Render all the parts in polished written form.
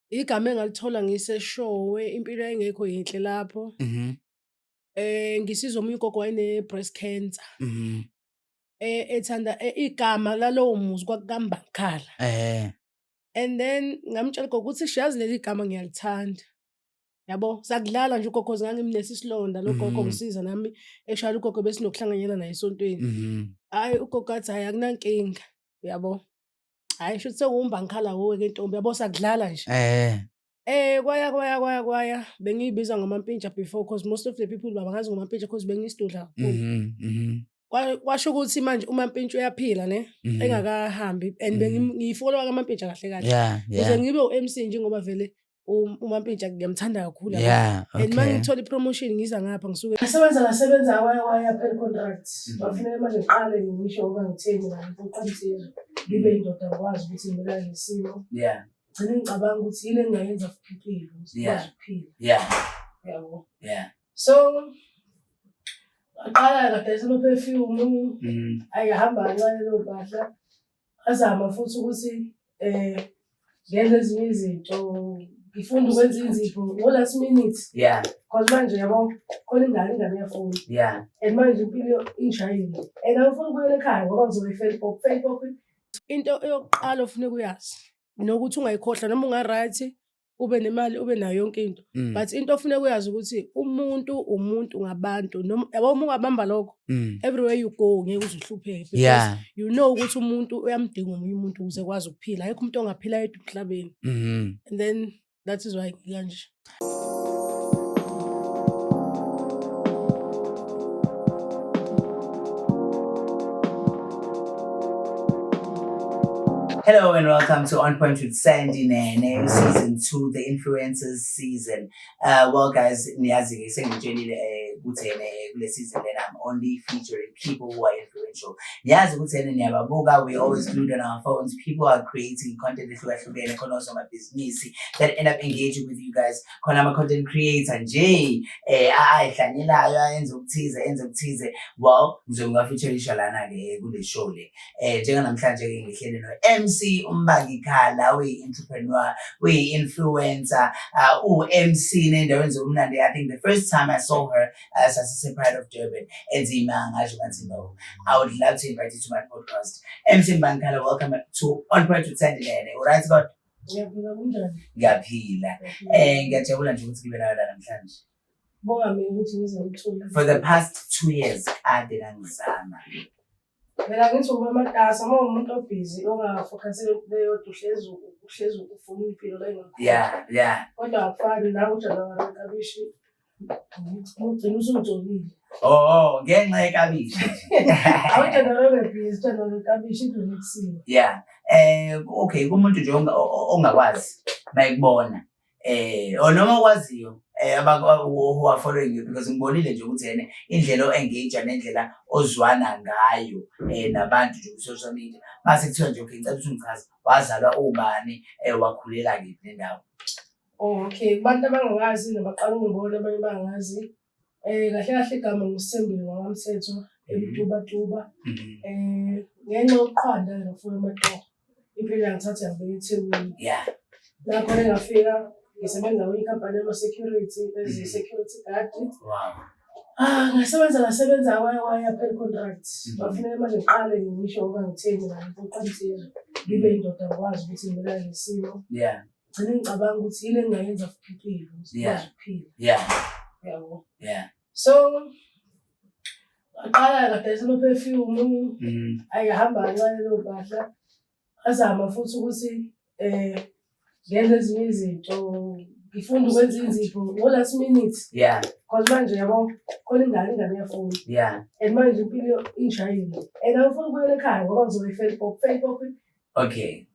Igama engalithola ngiseShowe, impilo yayingekho yinhle lapho. Ngisizwa omunye ugogo wayene-breast cancer. Ethanda igama lalowo muzi kwakukaMbangikhala. And then ngamtshela ugogo ukuthi eish yazi leli gama ngiyalithanda. Yabo, sakudlala nje ugogo cause ngangimnesi isilonda lo gogo ngisiza nami eshayela ugogo besinokuhlanganyela naye esontweni. Hhayi ugogo athi hhayi akunankinga, yabo. Hhayi shuthi sewuwumbangikhala wuwe-ke ntombi yabo sakudlala nje. Kwaya kwaya kwaya kwaya bengiyibiza ngoMampintsha before cause most of the people babangazi ngoMampintsha cause bengiyisidudla kakhulu. Kwasho ukuthi manje uMampintsha uyaphila ne engakahambi and bengiyifollowa kaMampintsha kahle kahle. Ukuze ngibe u-MC nje ngoba vele uMampintsha ngiyamthanda kakhulu yabo. And uma ngithola i-promotion ngiza ngapha ngisuke. Ngasebenza ngasebenza kwaya kwaya phela i-contract. Kwafuneka manje ngiqale ngisho ngoba ngitheni la ngiqoqa insizwa. Ngibe indoda ngikwazi ukuthi ngibelane nesimo. Gcine ngicabanga ukuthi yini engingayenza for impilo ukuthi ngikwazi ukuphila. Yabo. So ngaqala ngadayisa ama-perfume. Ayihamba kancane leyo mpahla. Ngazama futhi ukuthi ngenze ezinye izinto, ngifunde ukwenza inzipho ngo-last minute. Cause manje yabo khona ingane, ingane iyafuna. And manje impilo ingishayile. And angifuni ukubuyela ekhaya ngoba ngizobe fail pop, fail pop. Into eyokuqala ofuneka uyazi nokuthi ungayikhohlwa noma unga-right ube nemali ube nayo yonke into. But into ofuneka uyazi ukuthi umuntu umuntu ngabantu noma yabo uma ungabamba lokho everywhere you go ngeke uze uhlupheke because you know ukuthi umuntu uyamdinga omunye umuntu ukuze ekwazi ukuphila. Akekho umuntu ongaphila yedwa emhlabeni. And then that is why ngikanje. Hello and welcome to On Point with Sandy Nene, season 2, the influencers season. Well guys, niyazi ke sengitshelile ukuthi ene kule season lena I'm only featuring people who are influential. Niyazi ukuthi ene niyababuka, we always glued on our phones. People are creating content ehlukahlukene khona osomabhizinisi that end up engaging with you guys. Khona ama content creator nje ayihlanyelayo ayenza okuthize enze okuthize. Well, ngizobe ngafeatureisha lana ke kule show le. Njenganamhlanje ke ngihleli no MC Umbangikhala, uyi-entrepreneur, uyi-influencer, u-MC nendaweni zobumnandi. I think the first time I saw her sasise Pride of Durban. Enzima ngasho ngathi no, I would love to invite you to my podcast. MC Mbangikhala, welcome to On Point with Sandy Nene. All right, God? Ngiyaphila, kunjani? Ngiyaphila. Ngiyajabula nje ukuthi ngibe nawe la namhlanje. Bonga mina ukuthi ngize ngithule. For the past 2 years kade ngangizama. Phela ngithi ukuba matasa uma umuntu obhizi ongafokhasile leyo uhlezi uhlezi ufuna impilo la ingakho. Kodwa akufani nawe uJanuwari wekabishi ugcina usutholile. Oh, ngenxa yekabishi. Awujanuwari webhizi, uJanuwari wekabishi idlulekisiwe. Yeah. Okay, kumuntu nje ongakwazi mayekubona. Or noma okwaziyo who are following you because ngibonile nje ukuthi yena indlela o-engage nendlela ozwana ngayo nabantu nje ku-social media. Mase kuthiwa nje okay ngicela ukuthi ungichaze wazalwa ubani wakhulela kephi nendawo. Oh, okay, kubantu abangazi nabaqala ukungibona abanye bangazi. Kahle kahle igama nguSithembile ngwaKaMthethwa eMtubatuba. Ngenxa yokuqhwanda ngafuna amatoho. Impilo yangithatha yangibeka eThekwini. Lapho engafika ngisebenza kwenye inkampani yama-security, ezi-security guard. Ngasebenza ngasebenza kwaya kwaya phela i-contract. Kwafuneka manje ngiqale ngisho ngoba ngitheni la ngiqoqa insizwa. Ngibe indoda ngikwazi ukuthi ngibelane nesimo. Gcine ngicabanga ukuthi yini engingayenza for impilo ukuthi ngikwazi ukuphila. Yabo. So ngaqala ngadayisa ama-perfume. Ayihamba kancane leyo mpahla. Ngazama futhi ukuthi ngenze ezinye izinto, ngifunde ukwenza inzipho ngo-last minute. Cause manje yabo khona ingane, ingane iyafuna. And manje impilo ingishayile. And angifuni ukubuyela ekhaya ngoba ngizobe fail pop, fail pop. Okay.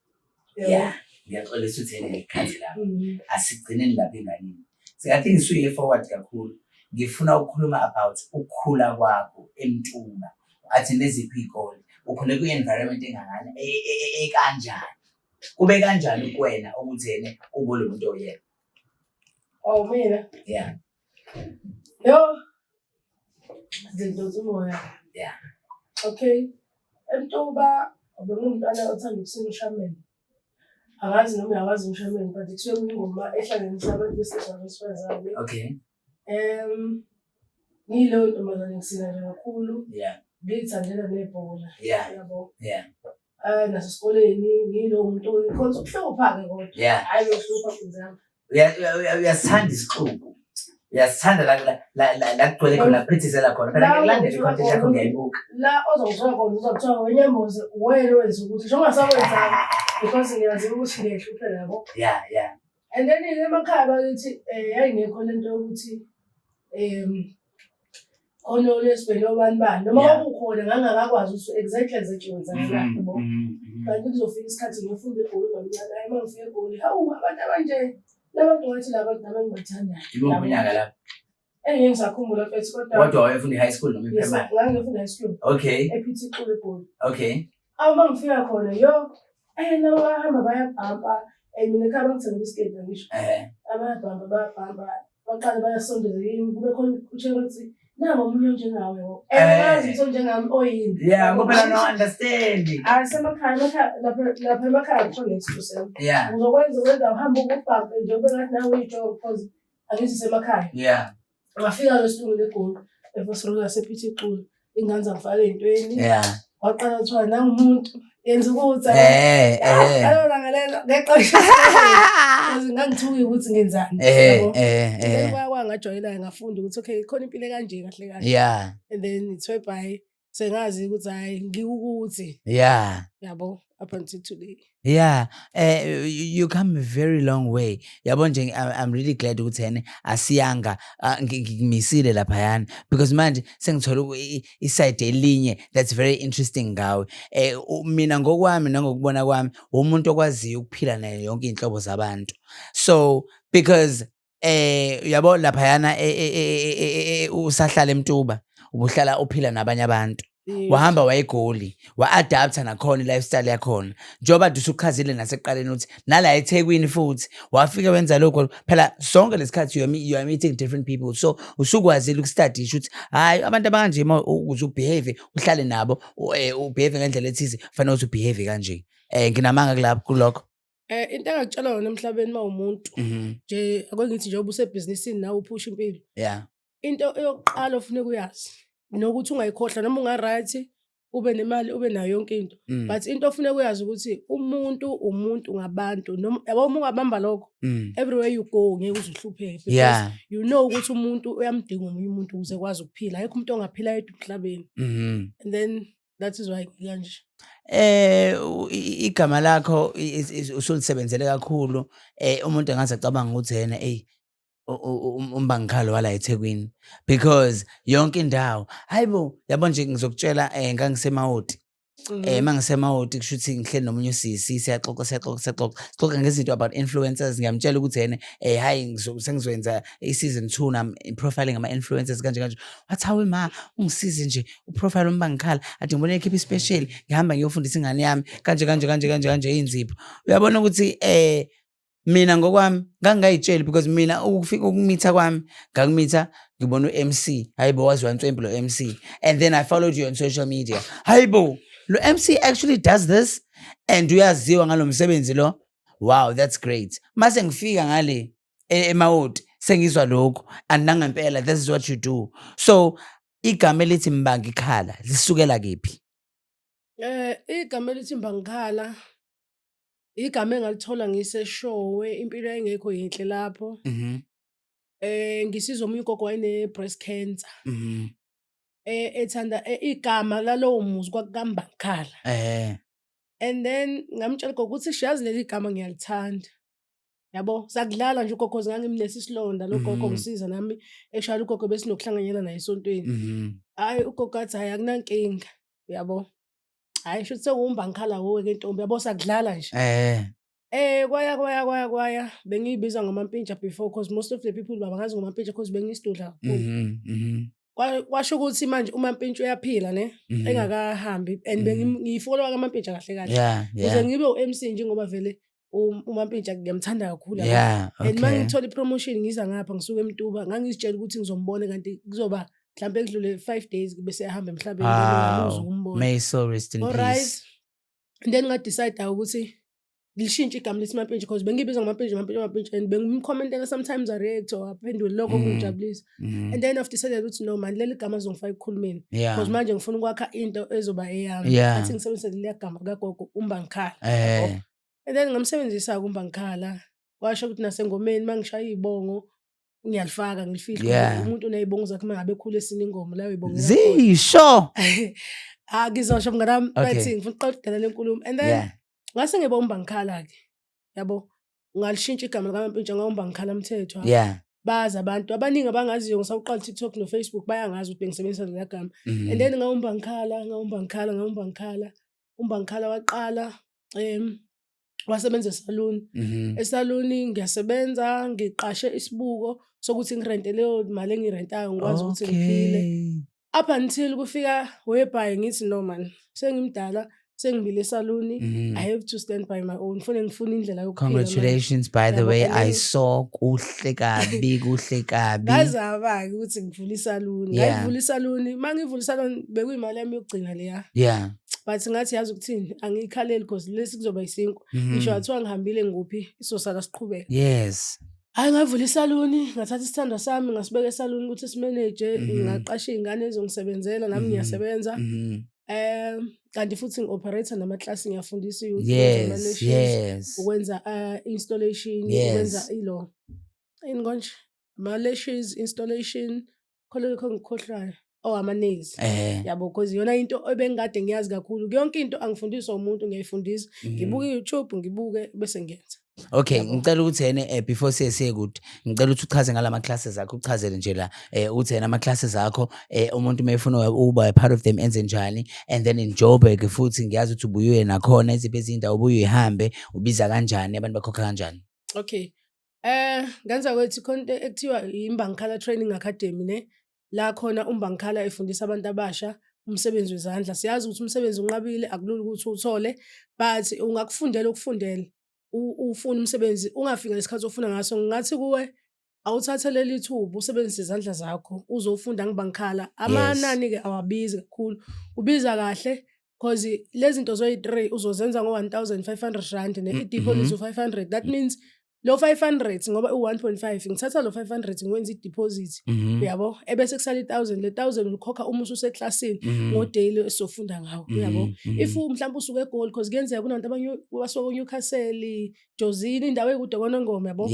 Yeah. Ngiyaxolisa ukuthi ene ngikhathi lapho. Asigcineni lapha enganeni. Sengathi ngisuye forward kakhulu. Ngifuna ukukhuluma about ukukhula kwakho eMtuba. Athi neziphi iy'kole? Ukhule kwi-environment engangani, ekanjani? Kube kanjani kuwena ukuthi yena ube lo muntu oyena? Oh, mina? Yeah. Yo. Ngidonsa umoya. Okay. EMtuba bengumntwana othanda ukusina ushameni. Angazi noma uyawazi umshameni, but kuthiwe kuyingoma ehlanganisa abantu besilisa nabesifazane. Ngiyileyo ntombazane, ngisina nje kakhulu. Ngiyithandela nebhola. Yabo. Nasesikoleni ngiyilowo muntu ngikhonza ukuhlupha-ke kodwa. Hhayi, lokuhlupha kunzima. Uyasithanda isixuku. Uyasithanda la kugcwele khona, kuphithizela khona. Phela La ngiyakulandela uzothola i-content yakho, khona. ngiyayibuka. La ozongithola khona uzothiwa wenyambozi, wena wenza ukuthi njengoba sakwenzanga, because ngiyazi ukuthi ngiyayihluphela, yabo. And then emakhaya bakithi yayingekho lento yokuthi khona olesibheni obani bani noma kwakukhona, ngangakakwazi ukuthi exactly wenzakalani, yabo. Kanti kuzofika isikhathi ngiyofunda eGoli ngomncane. Hhayi, uma ngifika eGoli, hawu, abantu abanje, labantu, ngathi la bantu nami engibathandayo. Imuphi unyaka lapho? Engeke ngisakhumbula, mfethu, kodwa Kodwa wayefunda i-high school noma Yes, i-primary? ngangifunda high school ePT Xulu eGoli. Awu, uma ngifika khona, yo, laba bahamba bayabhampa. Mina ekhaya bangithengela isiketi, angisho. Abayabhampa, bayabhampa, baqale bayasondeza kimi, kube khona utshela ukuthi nangu omunye onjengawe, yabo. Angazi ukuthi onjengami oyini. Yeah, ngoba phela no understand. Hayi, semakhaya, emakhaya, lapha emakhaya kuthiwa next. Uzokwenza wenza uhambe ubhampe nje ube ngathi nawe uyijoke, because angithi semakhaya. Ngafika kwesilungu leGoli, eVosloorus yasePT Xulu. Ingane zangifaka ey'ntweni. Waqala kuthiwa nangumuntu yenza ukuthi Ngalo langa lelo ngexosha because ngangithuki ukuthi ngenzani. Yabo. Then kwaya ngajwayela, ngafunda ukuthi okay, khona impilo ekanje kahle kahle. And then it's whereby sengazi ukuthi hhayi, ngikukuthi. Yabo, up until today. Yeah, you come a very long way. Yabo nje, I'm really glad ukuthi ene asiyanga ngikumisile laphayana because manje sengithola i-side elinye that's very interesting ngawe. Mina ngokwami nangokubona kwami, umuntu okwaziyo ukuphila nayo yonke inhlobo zabantu. So because uyabo laphayana usahlala eMtuba, ubuhlala uphila nabanye abantu. Wahamba wayeGoli, wa-adapta nakhona i-lifestyle yakhona, njengoba nje usuchazile nasekuqaleni ukuthi nala eThekwini futhi wafike wenza lokho. Phela sonke lesikhathi you are meeting different people, so usukwazile ukustadisha ukuthi hhayi, abantu abakanje, uma ukuze ubehave uhlale nabo, ubehave ngendlela ethize, kufanele ukuthi ubehave kanje. Nginamanga kulapho kulokho? Into engakutshela yona emhlabeni, uma umuntu nje, ake ngithi njengoba usebhizinisini nawe uphusha impilo, into eyokuqala ofuneka uyazi nokuthi ungayikhohlwa, noma unga-right, ube nemali, ube nayo yonke into, but into ofuneka uyazi ukuthi umuntu umuntu ngabantu. Noma yabo, uma ungabamba lokho, everywhere you go ngeke uze uhlupheke because you know ukuthi umuntu uyamdinga omunye umuntu ukuze ekwazi ukuphila. Ayikho umuntu ongaphila yedwa emhlabeni. And then that is why kanje. Igama lakho usulisebenzele kakhulu. Umuntu engaze acabanga ukuthi yena, ey, umbangikhalo wala eThekwini, because yonke indawo, hayibo, yabo nje, ngizokutshela, ngangisemawoti. Mangisemawoti, kusho ukuthi ngihleli nomunye usisi, siyaxoxa, siyaxoxa, siyaxoxa, sixoxa ngezinto about influencers. Ngiyamtshela ukuthi yena, hayi, sengizoyenza i-season 2 nam profiling ama-influencers kanje kanje. Wathi, "Hawe ma, ungisize nje uprofile umbangikhala ade ngibone ekhipha i-special, ngihamba ngiyofundisa ingane yami kanje kanje kanje kanje kanje inzipho." Uyabona ukuthi mina ngokwami ngangingayitsheli, because mina ukufika ukumitha kwami, ngakumitha ngibona u-MC, hayibo, waziwa nswempu lo MC, and then I followed you on social media. Hayibo, lo MC actually does this and uyaziwa ngalo msebenzi lo. Wow, that's great. Mase ngifika ngale eMawoti, sengizwa lokhu, and nangempela this is what you do. So igama elithi Mbangikhala lisukela kephi? Igama elithi Mbangikhala igama engalithola ngiseShowe, impilo yayingekho yinhle lapho. Ngisizwa omunye ugogo wayene breast cancer. Ethanda igama lalowo muzi kwakukaMbangikhala. And then ngamtshela ugogo ukuthi shazi leli gama ngiyalithanda. Yabo, sakudlala nje ugogo, ngangimnesi isilonda lo gogo, ngisiza nami eshayela ugogo, besinokuhlanganyela naye esontweni. Hayi, ugogo athi, "Hayi, akunankinga." Yabo. Hayi, shuthi sewumbangikhala wowe ke ntombi, yabo, sakudlala nje. Kwaya kwaya kwaya kwaya, bengiyibiza ngoMampintsha before, because most of the people babangazi ngoMampintsha because bengiyisidudla kakhulu. Kwasho ukuthi manje uMampintsha uyaphila ne, engakahambi, and bengiyifollowa kaMampintsha kahle kahle. Ukuze ngibe u-MC njengoba vele uMampintsha ngiyamthanda kakhulu, yabo. And mangithola i-promotion ngiza ngapha ngisuka eMtuba, ngangizitshela ukuthi ngizombona, kanti kuzoba mhlambe kudlule 5 days bese ehamba emhlabeni, ngingamuzi ukumbona. May soul rest in Alright. peace. And then nga-decide ukuthi Ngilishintshe igama lithi Mampintshi because bengibiza ngoMampintshi, Mampintshi, Mampintshi, and bengimcommentela sometimes, a-react or aphendule, lokho kungijabulisa. And then I've decided ukuthi no man, leli gama lizongifaka ekukhulumeni because manje ngifuna ukwakha into ezoba eyami. Athi ngisebenzise leliya gama likagogo, uMbangikhala. And then ngamsebenzisa-ke uMbangikhala, kwasho ukuthi nasengomeni uma ngishaya iy'bongo ngiyalifaka, ngilifihle. Umuntu uney'bongo zakhe uma ngabe ekhula, esinye ingoma la uyibongela khona. Zisho. Ah, ngizosho mngani wami, bathi ngifuna ukuqala le nkulumo and then ngase ngiba uMbangikhala-ke, yabo, ngalishintsha igama likaMampintsha, ngawuMbangikhala Mthethwa. Bazi abantu abaningi abangaziyo, ngisawuqala TikTok no-Facebook, bayangazi ukuthi bengisebenzisa leliya gama. And then ngawuMbangikhala, ngawuMbangikhala, ngawuMbangikhala. UMbangikhala waqala wasebenza esaluni. Esaluni ngiyasebenza, ngiqashe isibuko sokuthi ngirente leyo mali engirentayo, ngikwazi ukuthi ngiphile. Up until kufika whereby ngithi no man, sengimdala, sengibile esaluni, I have to stand by my own. Ngifune ngifuna indlela yokuphila manje. Congratulations, by the Yabo, way. And I then saw, kuhle kabi, kuhle kabi. Ngazama-ke ukuthi ngivule isaluni. Ngayivula isaluni, uma ngivula isaluni bekuyimali yami yokugcina leya. But ngathi yazi ukuthini, angiyikhaleli because lesi kuzoba isinkwa. Ngisho ngathiwa ngihambile ngikuphi, isosala siqhubeke. Hhayi, ngavula isaluni, ngathatha isithandwa sami ngasibeka esaluni ukuthi simeneje, ngaqasha iy'ngane ezongisebenzela, nami ngiyasebenza. Kanti futhi ngi-operate namaklasi, ngiyafundisa i-youth ukwenza ama-lashes, ukwenza installation, ukwenza ilo. Yini konje? Ama-lashes, installation, khona lokho engikukhohlwayo. Oh, ama-nails. Yabo, because iyona into ebengikade ngiyazi kakhulu. Yonke into angifundiswa umuntu, ngiyayifundisa. Ngibuka i-YouTube, ngibuke bese ngiyenza. Okay, Yabo. Ngicela ukuthi ene before siye kude, ngicela ukuthi uchaze ngalama classes akho, uchazele nje la uthi ena ama classes akho, umuntu mayefuna ukuba a part of them enze njani, and then in Joburg futhi ngiyazi ukuthi ubuye uye nakhona, iziphi izindawo ubuye uyihambe, ubiza kanjani, abantu bakhokha kanjani? Okay. Ngenza kwethu khona into ekuthiwa iMbangikhala Training Academy ne, la khona uMbangikhala efundisa abantu abasha umsebenzi wezandla. Siyazi ukuthi umsebenzi unqabile, akulula ukuthi uwuthole, but ungakufundela ukufundela. Ufune umsebenzi ungafiki ngesikhathi ofuna ngaso. Ngingathi kuwe awuthathe leli thuba usebenzise izandla zakho uzofunda ngiBangikhala. Amanani-ke awabizi kakhulu, ubiza kahle cause lezi zinto zoyi-three uzozenza ngo-R1 500 ne-deposit u-500. That means lo 500, ngoba u-1.5, ngithatha lo 500 ngiwenza i-deposit, uyabo, ebese kusala i-1000. Le 1000 ukhokha uma ususeklasini ngo-daily esizofunda ngawo, uyabo. If mhlawumbe usuke eGoli, because kuyenzeka kunabantu abanye basuka ko-Newcastle, Jozini, indawo ey'kude, kwaNongoma, yabo,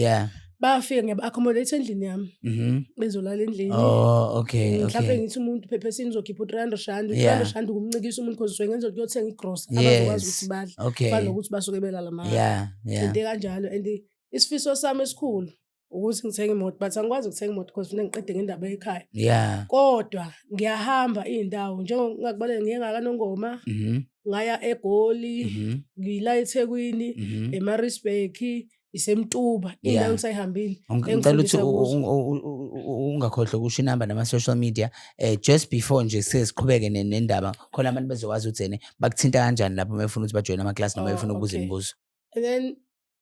bayafika, ngiyaba-accommodate endlini yami, bezolala endlini. Oh, okay. Mhlawumbe ngithi umuntu phephesini uzokhipha u-R300, u-R300 ukumncikisa umuntu because usuke ngenza ukuyothenga igrosa abazokwazi ukuthi badle. Kufana nokuthi basuke belala mahhala. Into ekanjalo, and isifiso sami esikhulu ukuthi ngithenge imoto, but angikwazi ukuthenga imoto because kufuneka ngiqede ngendaba ekhaya. Kodwa ngiyahamba iy'ndawo, njengokungakubaleka ngiye ngakaNongoma, ngaya eGoli, ngila eThekwini, eMaritzburg, iseMtuba, iy'ndawo engisayihambile Ngicela ukuthi engifundisa kuzo. Ungakhohlwa ukusho inamba nama-social media, just before nje siqhubeke nendaba, khona abantu bezokwazi ukuthi ene bakuthinta kanjani lapho uma befuna ukuthi bajoyine amaklasi noma befuna ukubuza imibuzo. And then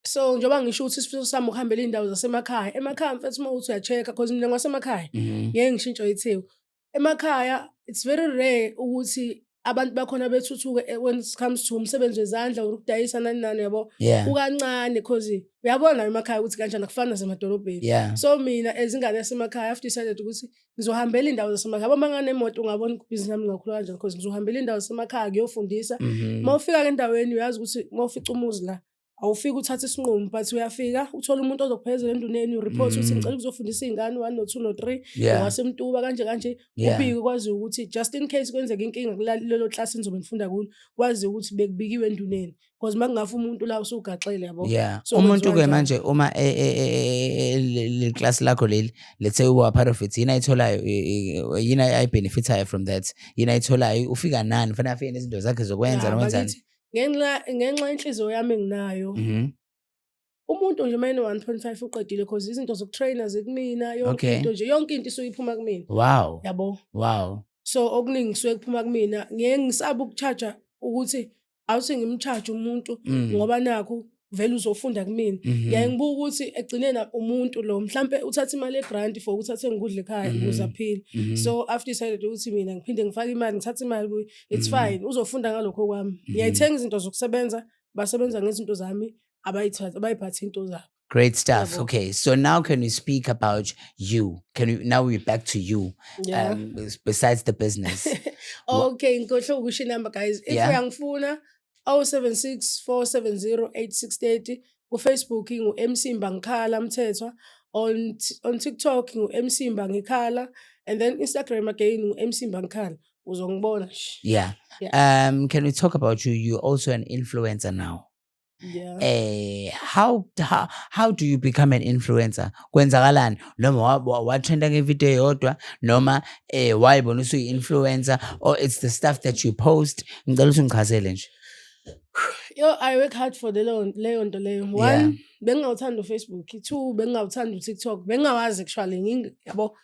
so njengoba ngisho ukuthi isifiso sami ukuhambela iy'ndawo zasemakhaya, emakhaya mfethu uma uthi uya-check-a, cause mina ngwasemakhaya, ngeke ngishintshe iTheku. Emakhaya it's very rare ukuthi abantu bakhona bethuthuke when it comes to umsebenzi wezandla or ukudayisa nani nani, yabo. Kukancane cause uyabona emakhaya ukuthi kanjani, akufani nasemadolobheni. So mina as ingane yasemakhaya, I've decided ukuthi ngizohambela iy'ndawo zasemakhaya. Yabo, uma nganemoto ungabona ibhizinisi lami lingakhula kanjani, because ngizohambela iy'ndawo zasemakhaya ngiyofundisa. Uma ufika-ke endaweni uyazi ukuthi uma ufica umuzi la, awufiki uthathe isinqumo, but uyafika uthole umuntu ozokuphelezela enduneni, ureport ukuthi ngicela ukuzofundisa iy'ngane one no two no three, waseMtuba kanje kanje, ubike, kwaziwe ukuthi just in case kwenzeka inkinga kulelo klasi enizobe nifunda kulo, kwaziwe ukuthi bekubikiwe enduneni, because uma kungafa umuntu la usugaxele, yabo. So Umuntu-ke kwenziwa manje uma le class lakho leli, let's say uba part of it, yini ayitholayo, yini ayibenefithayo from that, yini ayitholayo, ufika nani, kufanele afike nezinto zakhe zokwenza Ya, noma wenzani? bakithi, ngenxa yenhliziyo yami enginayo, umuntu nje uma eno-1.5 uqedile, cause izinto zokutraina zikumina yonke into nje, yonke into isuke iphuma kumina, yabo. So okuningi kusuke kuphuma kumina, ngeke ngisabe uku-charge ukuthi awuthi ngim-charge umuntu ngoba nakhu vele uzofunda kumina. Ngiyaye ngibuka ukuthi ekugcineni umuntu lo mhlampe uthatha imali ye-grant for ukuthi athenge ukudla ekhaya ukuze aphile. So after decided ukuthi mina ngiphinde ngifake imali, ngithathe imali kuye, it's fine, uzofunda ngalokho kwami. Ngiyayithenga izinto zokusebenza, basebenza ngezinto zami. Abayithathe, abayiphathe into zabo. Great stuff. Yabo. Okay, so now can we speak about you? Can we now we're back to you? Yeah. Besides the business. Okay, ngikhohlwe ukusho inamba, guys. If uyangifuna, 076 470 8630. Ku-Facebook ngu-MC Mbangikhala Mthethwa, on TikTok ngu-MC Mbangikhala, and then Instagram again ngu-MC Mbangikhala. Uzongibona nje. Yeah. Can we talk about you? You're also an influencer now. Yeah. How do you become an influencer? Kwenzakalani? Noma watrenda ngevideo eyodwa, noma wayibona usuyi-influencer, or it's the stuff that you post? Ngicela ukuthi ungichazele nje. Yo, I work hard for the leyo nto leyo. One, bengingawuthanda uFacebook. Two, bengingawuthanda uTikTok. Bengingawazi actually, yabo.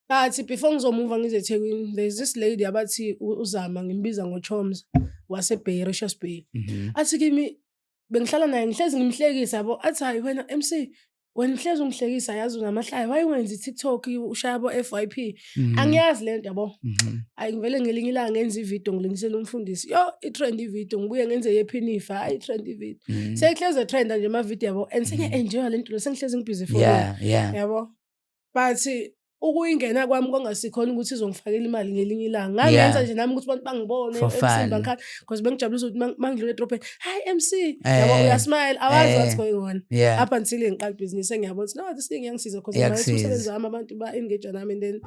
But before ngizomuva ngize eThekwini, there's this lady abathi uZama, ngimbiza ngoChoms, wase-Bay, Richards Bay. Athi kimi, bengihlala naye, ngihlezi ngimhlekisa, yabo. Athi, "Hayi wena MC, wena uhlezi ungihlekisa, yazi unamahlaya, why ungenzi i-TikTok, ushaya abo FYP?" Angiyazi lento, yabo. Hayi, ngivele ngelinye ilanga ngenza ividiyo ngilingisela umfundisi. Yo, i-trend ividiyo, ngibuye ngenze yephinifa, hayi, i-trend ividiyo. Sekuhlezi trenda nje amavidiyo, yabo, and sengiya-enjoya le nto le, sengihlezi ngibhizi efonini. Yabo. But ukuyingena kwami kwangasikhona ukuthi izongifakela imali ngelinye ilanga. Ngangenza nje nami ukuthi abantu bangibone For MC fun. Mbangikhala, because bengijabulisa ukuthi mangidlula edrobheni, "Hi MC," yabo, uyasmile, awazi what's going on. Up until ngiqala ibhizinisi, engiyabona ukuthi no, this thing iyangisiza because Iyakusiza. umsebenzi wami, abantu ba-engage nami and then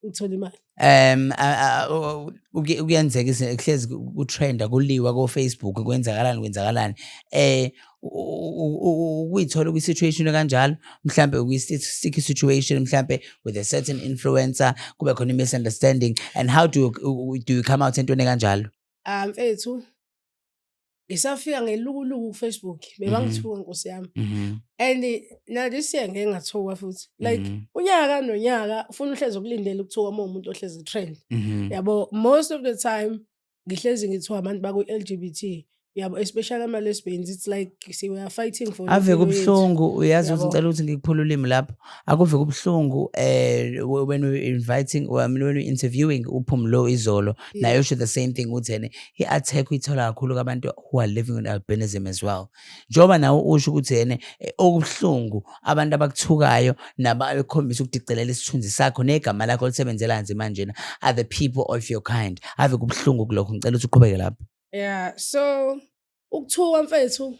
ngithola imali. Kuyenzeka kuhlezi kutrenda, kuliwa ko-Facebook, kwenzakalani, kwenzakalani. Ukuyithola kwi-situation kanjalo, mhlambe ukwi-sticky situation, mhlambe with a certain influencer, kube khona i-misunderstanding, and how do you come out entweni kanjalo? Ah, mfethu, ngisafika ngelukuluku ku-Facebook, bebangithuka, nkosi yami. And na this year ngeke ngathuka futhi. Like unyaka nonyaka ufuna uhlezi ukulindela ukuthuka uma uwumuntu ohlezi trend. Yabo, most of the time ngihlezi ngithiwa abantu baku-LGBT, yabo, especially ama-lesbians, it's like we are fighting for Ave impilo yethu. kubuhlungu, uyazi ukuthi Yabo. ngicela ukuthi ngikuphule ulimi lapho. Akuve kubuhlungu when we inviting or, I mean, when we interviewing uPhumlo izolo, naye usho the same thing ukuthi ene i-attack uyithola kakhulu kubantu who are living with albinism as well. Njengoba nawe usho ukuthi ene okubuhlungu abantu abakuthukayo nabakhombisa ukudicelela isithunzi sakho negama lakho olisebenzela kanzima njena are the people of your kind. Ave kubuhlungu kulokho, ngicela ukuthi uqhubeke lapho. Yeah, so ukuthuka, mfethu,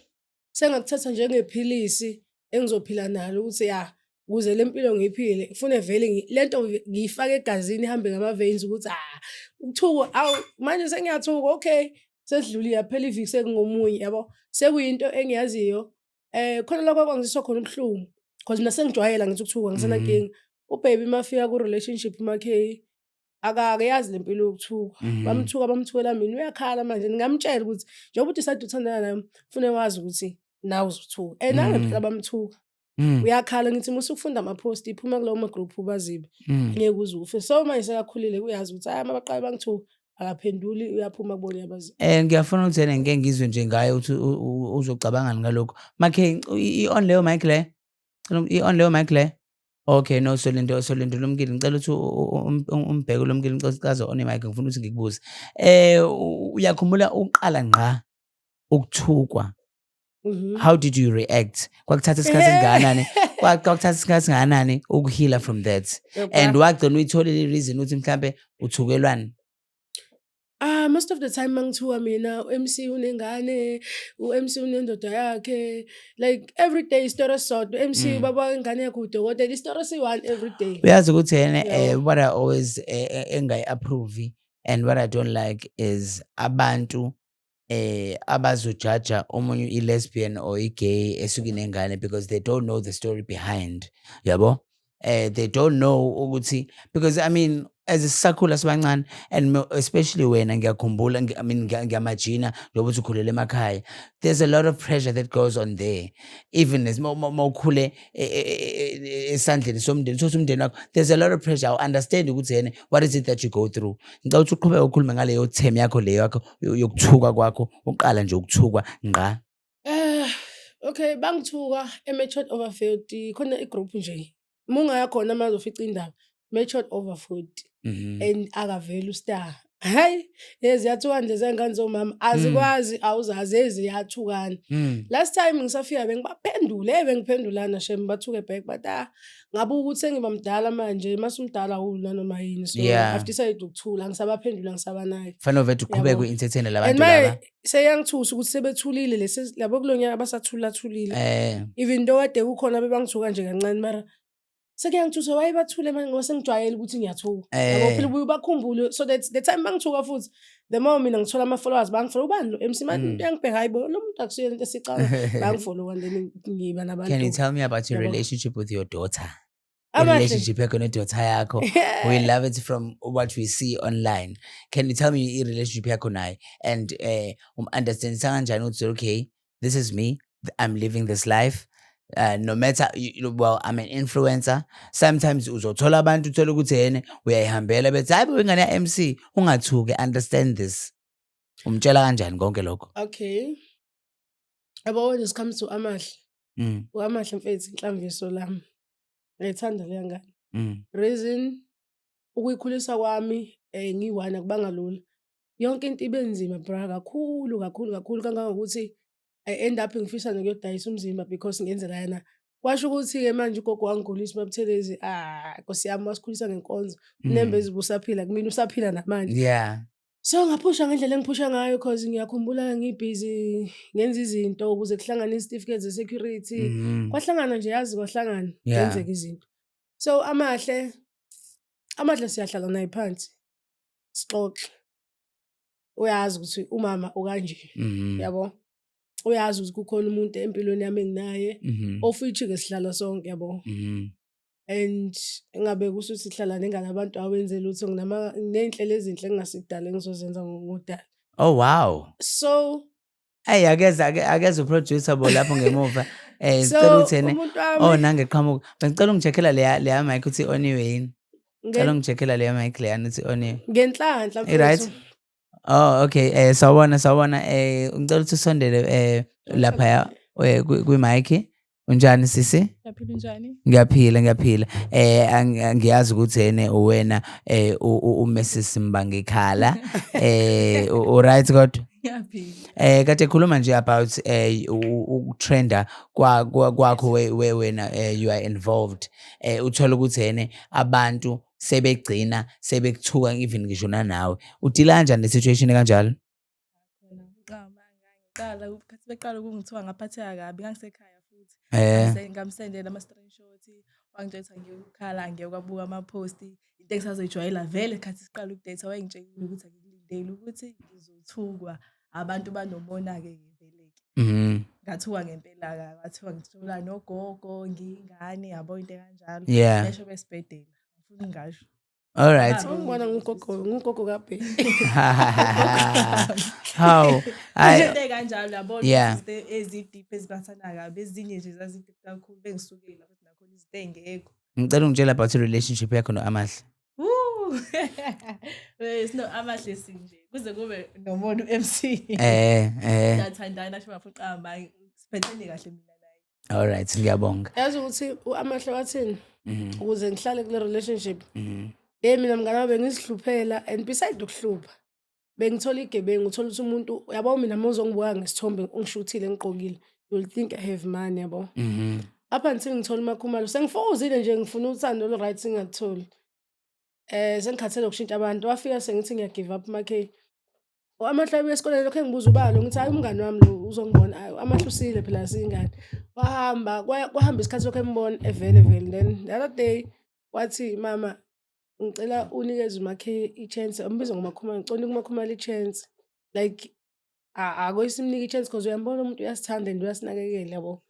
sengakuthatha njengephilisi engizophila nalo ukuthi ya, ukuze le mpilo ngiyiphile kufune vele lento ngiyifake egazini, ihambe ngama-veins, ukuthi ah, ukuthuka, awu, manje sengiyathuka, okay, sesidlulile, yaphela iviki, sekungomunye, yabo, sekuyinto engiyaziyo. Khona lokho kwangizwisa khona ubuhlungu because mina sengijwayela, ngithi ukuthuka ngisenankinga. Ubaby mafika ku-relationship makhe akakayazi le mpilo yokuthuka. Bamthuka, bamthukela mina, uyakhala manje. Ngingamtshela ukuthi njengoba udecide uthandana nami, kufuneka wazi ukuthi nawe uzothuka, and nangempela bamthuka. Uyakhala, ngithi musa ukufunda ama-post, iphuma kulawo ma-group ubazibe. Ngeke uze ufe. So manje sekakhulile, uyazi ukuthi hayi, uma baqale bangithuka akaphenduli, uyaphuma kubona, uyabaziba. Ngiyafuna ukuthi ene ngike ngizwe nje ngaye ukuthi uzocabangani ngalokho. Makhe i-on leyo mic le? I-on leyo mic le? Okay, no, solinde, solinde Lumkile, ngicela ukuthi umbheke Lumkile, ngicela ukuthi aze on imic, ngifuna ukuthi ngikubuze. Uyakhumbula uqala ngqa ukuthukwa? How did you react? Kwakuthatha isikhathi esingakanani? Kwakuthatha isikhathi esingakanani ukuheala from that? And wagcina uyitholile i-reason ukuthi mhlambe uthukelwani? Ah, most of the time mangithuka mina, u-MC unengane, u-MC unendoda yakhe, like every day isitori esisodwa, u-MC ubaba wengane yakhe udokotela, isitori esi-one every day. Uyazi ukuthi yena what I always engayi-approve and what I don't like is abantu abazojaja omunye i-lesbian or i-gay esuke inengane because they don't know the story behind, yabo, they don't know ukuthi, because I mean, as sisakhula sibancane and especially wena, ngiyakhumbula, I mean, ngiyamajina njengoba uthi ukhulele emakhaya, there's a lot of pressure that goes on there, even as mawukhule esandleni somndeni, uthatha umndeni wakho, there's a lot of pressure. I understand ukuthi yena what is it that you go through. Ngicela ukuthi uqhubeke ukhulume ngaleyo term yakho leyo yakho yokuthuka kwakho, uqala nje ukuthukwa ngqa. Okay, bangithuka e-Matured Over 40, khona i-group nje. Uma ungaya khona manje uzofica indaba. Matured Over 40 and akaveli ustar. Hayi, ziyathukana lezi ngane zomama, azikwazi, awuzazi, eziyathukana. Last time ngisafika bengibaphendule, bengiphendulana shem, bathuke back, but ah, ngabuka ukuthi sengiba mdala manje, mase umdala awuli nanoma yini, so I've decided ukuthula, ngisabaphendula, ngisabanayo. Fanele uvele uqhubeke Yabo. u-entertain And labantu manje laba. seyangithusa ukuthi sebethulile lesi labo kulo nyaka basathulathulile. Even though kade kukhona bebangithuka nje kancane, mara sekuyangithusa why bathule manje, ngoba sengijwayele ukuthi ngiyathuka. Yabo, phela ubuye ubakhumbule, so that the time bangithuka futhi, the more mina ngithola ama-followers, bangifollow, ubani lo MC manje, uyangibheka, hayi bo, lo muntu akusiyo lento esicaba, bangifollow and then ngiba nabantu. Can you tell me about your Yabo. relationship with your daughter? Amahle. Relationship yakho ne-daughter yakho. We love it from what we see online. Can you tell me i-relationship yakho naye and um-understandisa kanjani ukuthi okay, this is me, I'm living this life. No matter well, I'm an influencer. Sometimes uzothola abantu, uthole ukuthi yena uyayihambela bethi hayi bo, ingane ya MC, ungathuki, understand this. Umtshela kanjani konke lokho? Okay. Yabo, when it comes to Amahle, u-Amahle mfethu inhlamvu lami. Ngiyayithanda leya ngane. Reason, ukuyikhulisa kwami ngiyi-one akubanga lula. Yonke into ibe nzima bra, kakhulu kakhulu kakhulu, kangangokuthi I end up ngifisa nokuyodayisa umzimba because ngenzela yena. Kwasho ukuthi-ke manje ugogo wangigulisa uMaButhelezi, ah Nkosi yami, wasikhulisa ngenkonzo. Unembeza ubusaphila kumina, usaphila namanje. So ngaphusha ngendlela engiphusha ngayo, cause ngiyakhumbula ngibhizi ngenza izinto ukuze kuhlangane izitifiketi ze-security. Kwahlangana nje, yazi, kwahlangana kwenzeka izinto. So Amahle siyahlala naye phansi sixoxe. Uyazi ukuthi umama ukanje, yabo. Uyazi ukuthi kukhona umuntu empilweni yami enginaye, of which-ke sihlala sonke, yabo. And engabe kusho ukuthi sihlala nengane abantu awenze lutho, nginey'nhlelo ezinhle engingasikudala engizozenza ngodala. Oh wow. So Hey, akeze uproducer bo lapho ngemuva. So Sicela ukuthi ene umuntu wami oh, nange qhamuka. Bengicela ungicheckela leya mic uthi oniwe yini? Cela ungicheckela leya mic leya uthi oniwe. Ngenhlanhla I-right? mfethu. Oh okay, sawubona, ngicela ukuthi usondele lapha kwi mic. Unjani sisi? Ngiyaphila, unjani? Ngiyaphila, ngiyaphila. Ngiyazi ukuthi ene uwena uMrs Mbangikhala. U right kodwa? Ngiyaphila. Kade khuluma nje about ukutrenda kwakho wena, you are involved. Uthola ukuthi ene abantu sebegcina sebekuthuka even ngisho nanawe. Udila kanjani ne situation kanjalo? Khona uqamba ngiqala ukhathi beqala ukungithuka ngaphatheka kabi, ngangisekhaya futhi. Ngamsendela ama-screenshot, wangitshela ukuthi angiyokukhala, angiyokwabuka ama-post, into engisazoyijwayela vele khathi siqala ukudate, wayengitshelile ukuthi angikulindeli ukuthi ngizothukwa, abantu banomona-ke vele-ke. Ngathuka ngempela-ke, ngathiwa ngithola nogogo, ngiyingane, yabo, into ekanjalo. Besho besibhedela, ngifuna ngingasho. All right. Ungibona ngugogo kaBheki. How? I Into ey'kanjalo, yabo, izinto ezi-deep ezibathana kabi, ezinye nje zazi-deep kakhulu, bengisukela futhi nakhona izinto ey'ngekho. Ngicela ungitshele about i-relationship yakho no-Amahle. Woo! Sino Amahle sinje kuze kube nomona u-MC. Siyathandana sho bafuna uqamba, siphethene kahle mina naye. All right, ngiyabonga. Yazi ukuthi u-Amahle wathini? Ukuze ngihlale kule relationship. Hey, mina mngani wami bengizihluphela, and beside ukuhlupha bengithola igebengu, uthola ukuthi umuntu, yabo, mina uma uzongibuka ngesithombe ungishuthile ngigqokile, you'll think I have money, yabo. Up until ngithola uMakhumalo, sengifozile nje ngifuna uthando olu-right, singakutholi. Sengikhathele ukushintsha abantu, wafika sengithi ngiya give up makhe. Amahle abuya esikoleni lokho engibuza ubalo, ngithi hayi, umngani wami lo uzongibona, hayi Amahle usile phela siyingane. Wahamba kwahamba isikhathi lokho embona evele vele, then the other day wathi, "Mama, ngicela unikeze umakhe i-chance," ambiza ngoMakhumalo, "ngicela unike uMakhumalo i-chance." Like ake simnike i-chance because uyambona umuntu uyasithanda and uyasinakekela, yabo.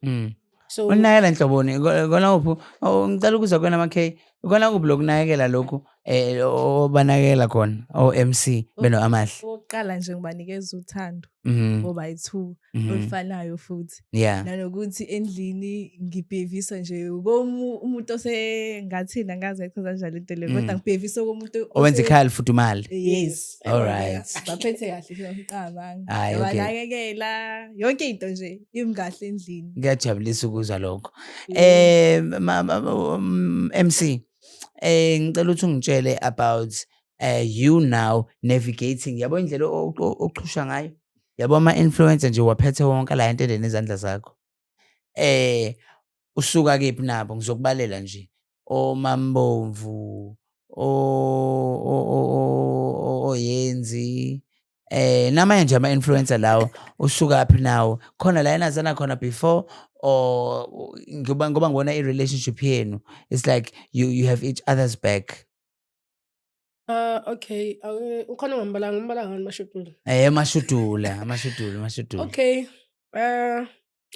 So Unakekela nhloboni? Kona kuphi? Oh, ngicela ukuzwa kona makhe. Kona kuphi lokunakekela lokhu obanakekela khona o MC beno Amahle? Okokuqala nje ngibanikeza uthando ngoba yi-two olufanayo futhi. Nanokuthi endlini ngibhevisa nje umuntu osengathini, angazi ngayichaza kanjani lento le, kodwa ngibhevisa komuntu Owenza ikhaya lifudumale. Yes. All right. Baphethe kahle nje, Hhayi, okay. Banakekela yonke into nje imi kahle endlini. Kuyajabulisa ukuzwa lokho. MC, ngicela ukuthi ungitshele about You now navigating, yabo, indlela ochusha ngayo, yabo, ama-influencer nje waphethe wonke la entendeni ezandla zakho. Usuka kephi nabo? Ngizokubalela nje oMambomvu, oyenzi namanye nje ama-influencer lawo. Usukaphi nawo? Khona la enazana khona before, or ngoba ngibona i-relationship yenu, it's like you have each other's back? Okay, ukhona ongambalanga, ngimbala ngani Mashudula? Amashudula, amashudula, amashudula. Okay.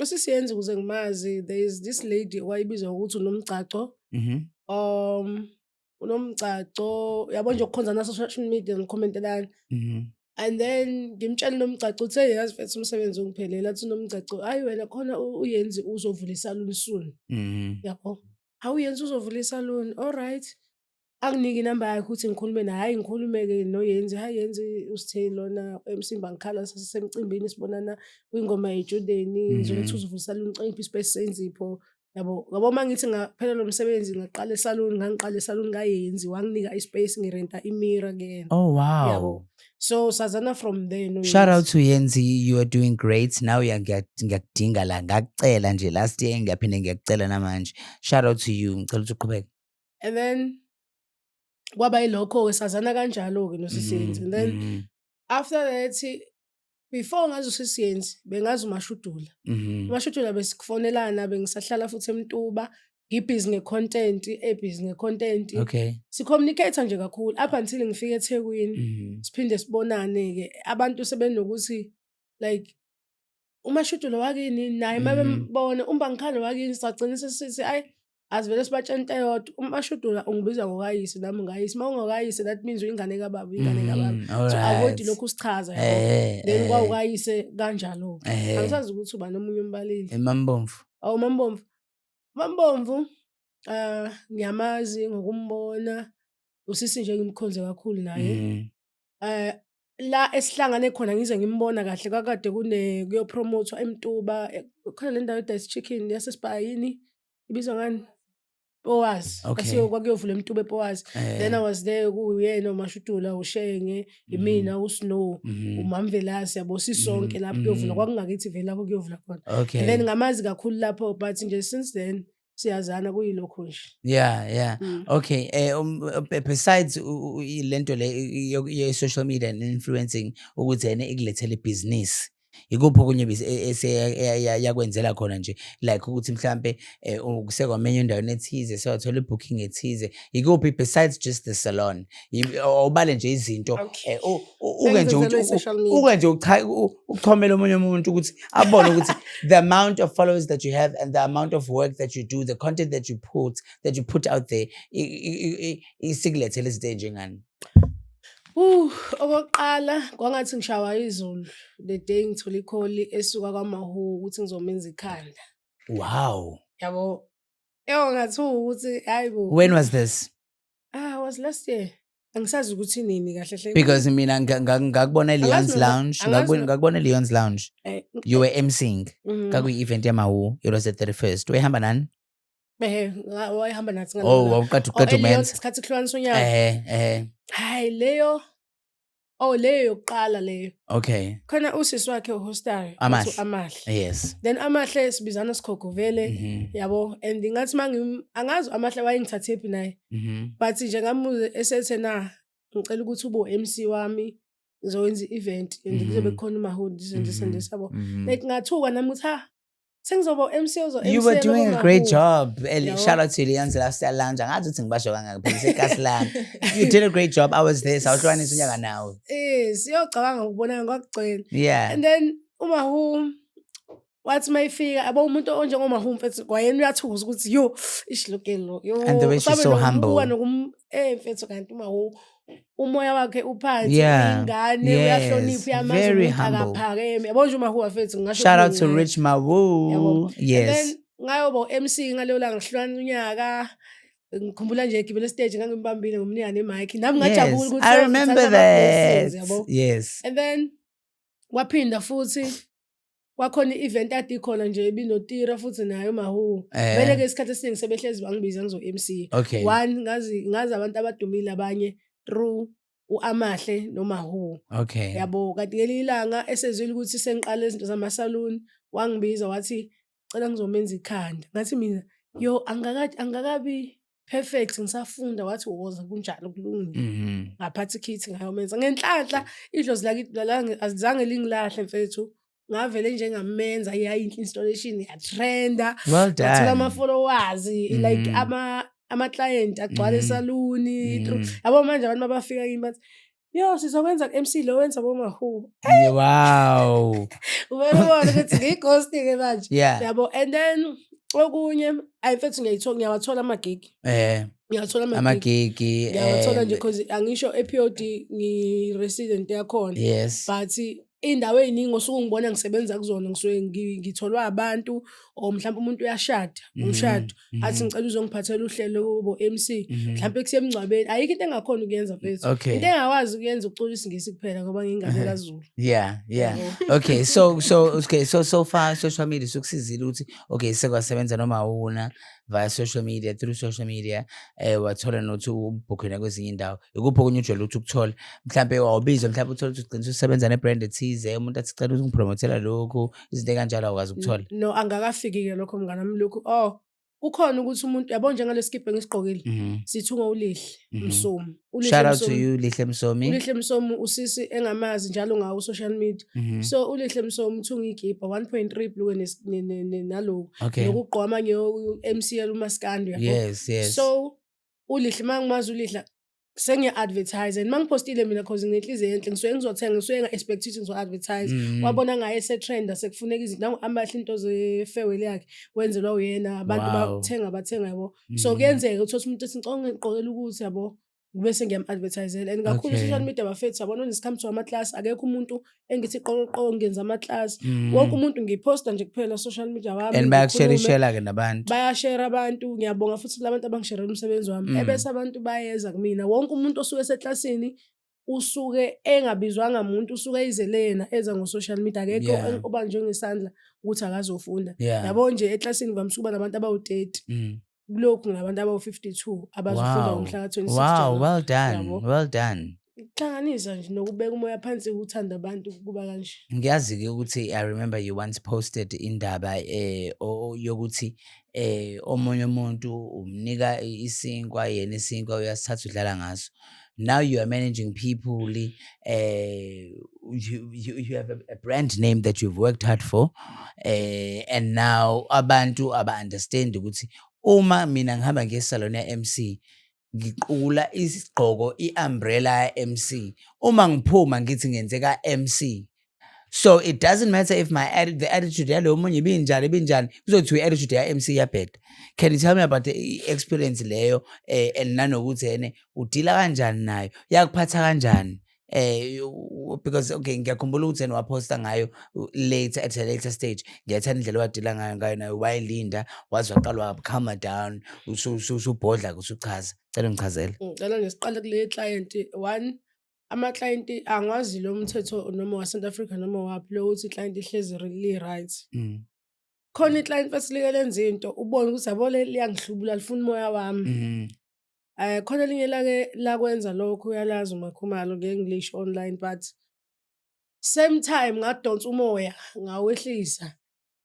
Usisiyenzi ukuze ngimazi, there is this lady owayibizwa ngokuthi uNomgcaco. UNomgcaco, yabo nje ukukhonza na social media, ngikhomentelana. And then ngimtshela uNomgcaco ukuthi, "Hey, yazi mfethu, umsebenzi ungiphelele." Athi uNomgcaco, "Hayi wena, khona uyenzi uzovula isaluni soon." Yabo. "Awuyenzi uzovula isaluni." All right. Anginike inamba yakhe ukuthi ngikhulume naye. Hhayi, ngikhulume-ke noYenzi. "Hayi Yenzi, usithe lona emsimba ngikhala sasemcimbini, sibonana kwingoma yetshudeni, ngizokuthi uzovula isaluni, ngicela ungiphe ispace senzipho." Yabo, yabo, uma ngithi ngaphelelwa umsebenzi ngaqala esaluni, ngangiqala esaluni kaYenzi, wanginika ispace, ngirenta i-mirror kuyena. Yabo. So sazana from there noYenzi. Shout out to Yenzi, you are doing great. Now ngiyakudinga la, ngakucela nje last year, ngiyaphinde ngiyakucela namanje. Shout out to you, ngicela ukuthi uqhubeke. And then kwaba yilokho-ke, sazana kanjalo-ke noSisiyenzi. And then after that, before ngazi uSisiyenzi, bengazi uMashudula. UMashudula besikufonelana, bengisahlala futhi eMtuba, ngibhizi nge-content, ebhizi nge-content. Si-communicate nje kakhulu up until ngifike eThekwini. Siphinde sibonane-ke. Abantu sebenokuthi like uMashudula wakini naye uma bembona uMbangikhale wakini, sagcina sesithi ayi, asivele sibatshele into eyodwa. UMashudula ungibiza ngokayise, nami ngayise. Uma ungokayise, that means uyingane kababa, uyingane kababa. So avoid lokhu sichaza, yabo. Then kwawukayise kanjalo-ke. Angisazi ukuthi ubani omunye umbalile. Emambomvu. Awu, Mambomvu. Mambomvu ngiyamazi ngokumbona. Usisi nje ngimkhonze kakhulu naye. La esihlangane khona ngize ngimbona kahle, kakade kune kuyopromothwa eMtuba, khona le ndawo eDice Chicken yasesibhayini, ibizwa ngani? Powazi. Kwakuyovula eMtuba ePowazi. Then I was there, kuyena uMashudula, uShenge, imina, uSnow, uMamvelasi, yabo, sisonke lapho kuyovula. Kwakungakithi vele lapho kuyovula khona. And then ngamazi kakhulu lapho, but nje since then siyazana, kuyilokho nje. Okay, besides lento le ye social media and influencing ukuthi yena ikulethele ibhizinisi, ikuphi okunye yakwenzela khona nje, like ukuthi mhlambe kusekwamenye endaweni ethize, sewathola ibooking ethize? Ikuphi besides just the salon? Awubale nje izinto. Uke nje Sengizenzelwe i-social media. Uke nje uchomele omunye umuntu ukuthi abone ukuthi the amount of followers that you have and the amount of work that you do, the content that you put out there, isikulethele izinto ey'njengani. Okokuqala kwangathi ngishawa izulu the day ngithola ikholi esuka kwaMahu ukuthi ngizomenza ikhanda. Yabo. Eyo, ngathuka ukuthi hayi bo. When was this? Ah, was last year. Angisazi ukuthi nini kahle hle. Because mina ngakubona Angazi e-Leon's Lounge, angazi ngakubona e-Leon's Lounge. You were emceeing. Kakuyi-event yamawu, it was the 31st. Wayehamba nani? Wayehamba nathi Oh, ngalelo langa. wawuqeda Oh, uqeda eLeon's umenza. isikhathi kuhlukanisa unyaka. Hayi leyo. Oh, leyo yokuqala leyo. Khona usisi wakhe uhostayo. Amahle. Amahle. Then Amahle sibizana sikhokho vele. Yabo, and ngathi mangim angazi Amahle wayengithathe phi naye. But nje ngamuze esethe na ngicela ukuthi ube MC wami, ngizowenza i-event and kuzobe kukhona uMahu, this and this and this, yabo. Like ngathuka nami ukuthi ha, sengizoba MC ozo You were MC doing a great Mahu. job. Eli, Yabo. shout out to Leon's Lifestyle Lounge. Angazi ukuthi ngibasho kangaka phela isekasi lami. You did a great job. I was there. Sawuhlukanisa unyaka nawe. Siyocabanga ukubona ngakugcina. And then uMahu wathi mayifika, yabo, umuntu onjengoMahu mfethu, kwayena uyathuza ukuthi yo, ishilokelo yo. And the way she's Usabe so nokumbuka humble. Mfethu, kanti uMahu umoya wakhe uphansi, ingane, uyahlonipha, uyamazi Very umuntu, humble. akaphakeme, yabo nje uMahu wafethu, ngingasho Shout out kuningi to ngaye. Rich Mawu. Yabo. And then ngayoba MC ngaleyo langa ngihlukana unyaka. Ngikhumbula nje egibele stage, ngangimbambile, ngomnika nemic, nami ngajabula Yes, ukuthi I remember ngithatha ama-blessings, that. yabo. And then kwaphinda futhi kwakhona i-event ade ikhona nje ebinotira futhi naye uMahu. Vele-ke isikhathi esiningi sebehlezi bangibiza ngizo-MC. One, ngazi abantu abadumile abanye through U-Amahle noMahu. Yabo, kanti ngelinye ilanga esezwile ukuthi sengiqale izinto zamasaluni, wangibiza wathi cela ngizomenza ikhanda. Ngathi mina, yo, angakabi perfect, ngisafunda. Wathi woza, kunjalo, kulungile. Ngaphatha ikhithi ngayomenza. Ngenhlanhla idlozi lakithi azange lingilahle, mfethu. Ngavele nje ngamenza, yayinhle installation, yatrenda. Well Ngathola done. ama-followers, like ama-client agcwala esaluni. Yabo, manje abantu mabafika kimi bathi, "Yo, sizokwenza ku-MC lo wenza bomahubo." Ubona ubona ukuthi ngiyi-ghost-ke manje. Yabo, and then okunye, ayi mfethu, ngiyayithola, ngiyawathola amagigi. Ngiyawathola amagigi. Amagigi. Ngiyawathola nje because angisho e-POD ngi-resident yakhona. But iy'ndawo ey'ningi osuke ngibona ngisebenza kuzona, ngisuke ngitholwa abantu or mhlawumpe umuntu uyashada, umshado, athi, "Ngicela uzongiphathela uhlelo kubo MC." Mhlawumpe kusemngcwabeni, ayikho into engakhona ukuyenza, mfethu. Into engakwazi ukuyenza ukucula isiNgisi kuphela ngoba ngiyingane kaZulu. Yabo. Okay, so far social media sukusizile ukuthi okay, sekwasebenza noma una via social media, through social media, wathola nokuthi ubhukhe nakwezinye indawo. Ikuphi okunye ujwayele ukuthi ukuthole? Mhlambe wawubizwa, mhlambe uthole ukuthi ugcina usebenza ne-brand ethize, umuntu athi cela ungipromotela lokhu, izinto ey'kanjalo awukwazi ukuthola. No, angakafiki-ke lokho, mngani wami, lokhu. Oh, kukhona ukuthi umuntu, yabo, njengale skibha engisigqokile, sithungwa uLihle Msomi. ULihle Shout out to Msomi. you, Lihle Msomi. ULihle Msomi usisi engamazi njalo ngawo social media. So uLihle Msomi uthunga iy'kibha 1.3 blue naloku. Nokugqoka amanye u-MCL umaskandi, uyabo. So uLihle, uma ngimazi uLihle, sengiya-advertise and uma ngipostile mina, cause nginenhliziyo enhle, ngisuke ngizothenga, ngisuke nga-expect ukuthi ngizo-advertise. Wabona ngaye esetrenda, sekufuneka izinto nangu-Amahle, into ze-farewell yakhe wenzelwa uyena, abantu bathenga bathenga, yabo. So kuyenzeka uthole umuntu ethi, "Ngicela ungigqokele ukuthi," yabo, bese ngiyam-advertisela and kakhulu social media, bafethu, yabona, when it comes to ama-class, akekho umuntu engithi qoqoqo ngenza ama-class. Wonke umuntu ngiyiphosta nje kuphela social media wami, And ngikhulume. Bayakusherishela-ke nabantu. Bayashare abantu, ngiyabonga futhi kulabantu abangisherela umsebenzi wami. Ebese abantu bayeza kumina. Wonke umuntu osuke eseklasini usuke engabizwanga muntu, usuke eyizele yena, eza ngo-social media. Akekho obanjwe ngesandla ukuthi akazofunda. Yabo nje, eklasini ngivamise ukuba nabantu abawu-30. Kulokhu nginabantu abawu-52 abazofunda ngomhla ka-26 January. Well done. Yabo. Well done. Ukuhlanganisa nje nokubeka umoya phansi, ukuthanda abantu, kuba kanje. Ngiyazi-ke ukuthi I remember you once posted indaba yokuthi omunye umuntu umnika isinkwa, yena isinkwa uyasithatha udlala ngaso. Now you are managing people, you have a brand name that you've worked hard for, and now abantu aba-understand ukuthi uma mina ngihamba ngiye esalon ya-MC, ngiqula isigqoko, i-umbrella ya-MC, uma ngiphuma ngithi ngenze ka-MC, so it doesn't matter if the attitude yalo munye ibinjani ibinjani, kuzothiwa i-attitude ya-MC iyabheda. Can you tell me about the experience leyo, and nanokuthi ene udila kanjani nayo, yakuphatha kanjani? Because okay, ngiyakhumbula ukuthi yena waphosta ngayo later, at a later stage. Ngiyathanda indlela owadila ngayo nayo, wayilinda waze waqala wa-calma down, usubhodla-ke, usuchaza. Cela ungichazele. Ngicela nje siqale kule client one. Ama-client, angazi lo mthetho noma wa-South Africa noma waphi lo, ukuthi i-client ihlezi li-right. Khona i-client first like lenza into ubone ukuthi, yabo, le liyangihlubula, lifuna umoya wami. Khona elinye lake lakwenza lokho, uyalazi uMakhumalo, ngeke ngilisho online, but same time ngadonsa umoya, ngawehlisa,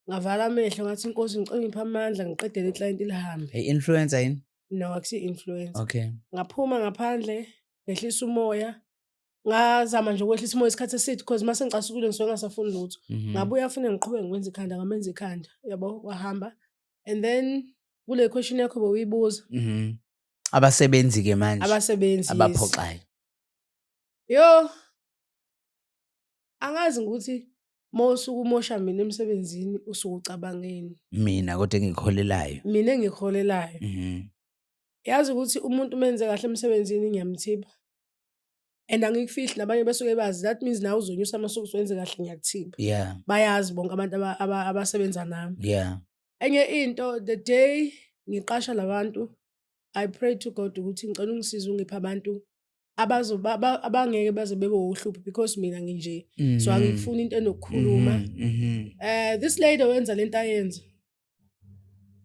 ngavala amehlo, ngathi, "Inkosi, ngicela ungiphe amandla ngiqedele i-client lihambe." I-influencer yini? No, akusiyi-influencer. Ngaphuma ngaphandle, ngehlisa umoya, ngazama nje ukwehlisa umoya isikhathi eside because mase ngicasukile ngisuke ngingasafuni lutho. Ngabuya fune ngiqhubeke ngikwenza ikhanda, ngamenza ikhanda, yabo, wahamba. And then kule question yakho bewuyibuza. Abasebenzi-ke manje Abasebenzi, yes. abaphoxayo. Yo, angazi ukuthi mawusuke umosha mina emsebenzini usuke ucabangeni. Mina kodwa engikholelayo. Mina engikholelayo. Yazi ukuthi umuntu menze kahle emsebenzini ngiyamthipha. And angikufihli, nabanye basuke bazi, that means nawe uzonyusa amasuku wenze kahle, ngiyakuthipha. Bayazi bonke abantu abasebenza nami. Enye into, the day ngiqasha labantu, I pray to God ukuthi ngicela ungisize ungiphe abantu abangeke baze bebe uhlupho because mina nginje. So angifuni into enokukhuluma. This lady owenza lento ayenza.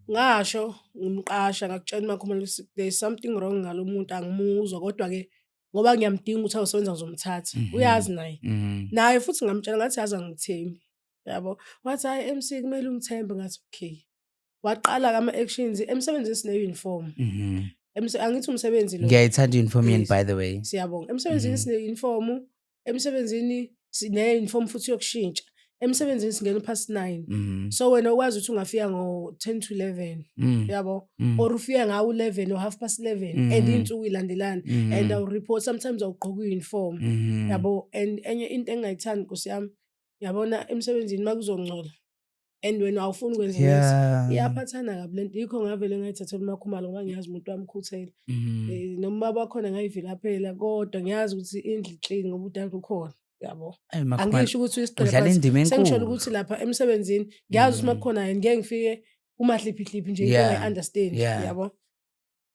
Ngasho ngimqasha, ngakutshela uMakhumalo ukuthi there is something wrong ngalo muntu, angimuzwa kodwa ke Ngoba ngiyamdinga ukuthi ayosebenza, ngizomthatha. Uyazi naye. Naye futhi ngamtshela, ngathi, "Yazi angikuthembi." Yabo. Wathi, "Hhayi MC, kumele ungithembe." Ngathi, "Okay." Waqala-ke ama-actions emsebenzini, sine-uniform. Angithi umsebenzi lo. Ngiyayithanda i-uniform yenu, Yes. by the way. Siyabonga. Emsebenzini sine-uniform, emsebenzini sine-uniform futhi yokushintsha. Emsebenzini singena past 9. So wena ukwazi ukuthi ungafika ngo-10 to 11. Yabo. Or ufike ngawo 11 or half past 11 and iy'nsuku ilandelana and awu-report, sometimes awugqoki i-uniform. Yabo, and enye into engingayithandi, Nkosi yami, yabona emsebenzini makuzongcola and wena awufuni ukwenza niks. Iyaphathana kabi lento, yikho ngavele ngayithathela uMakhumalo ngoba ngiyazi umuntu wami ukhuthele. Noma ubaba wakhona ngayivilaphela, kodwa ngiyazi ukuthi indlu clean ngoba udade ukhona, yabo. Ayi, Makhumalo, Angisho ukuthi uyisigqila, udlala but indima sengisholo enkulu. ukuthi lapha emsebenzini ngiyazi ukuthi makukhona yena ngeke ngifike kumahliphihliphi nje into engayi-understand, yabo.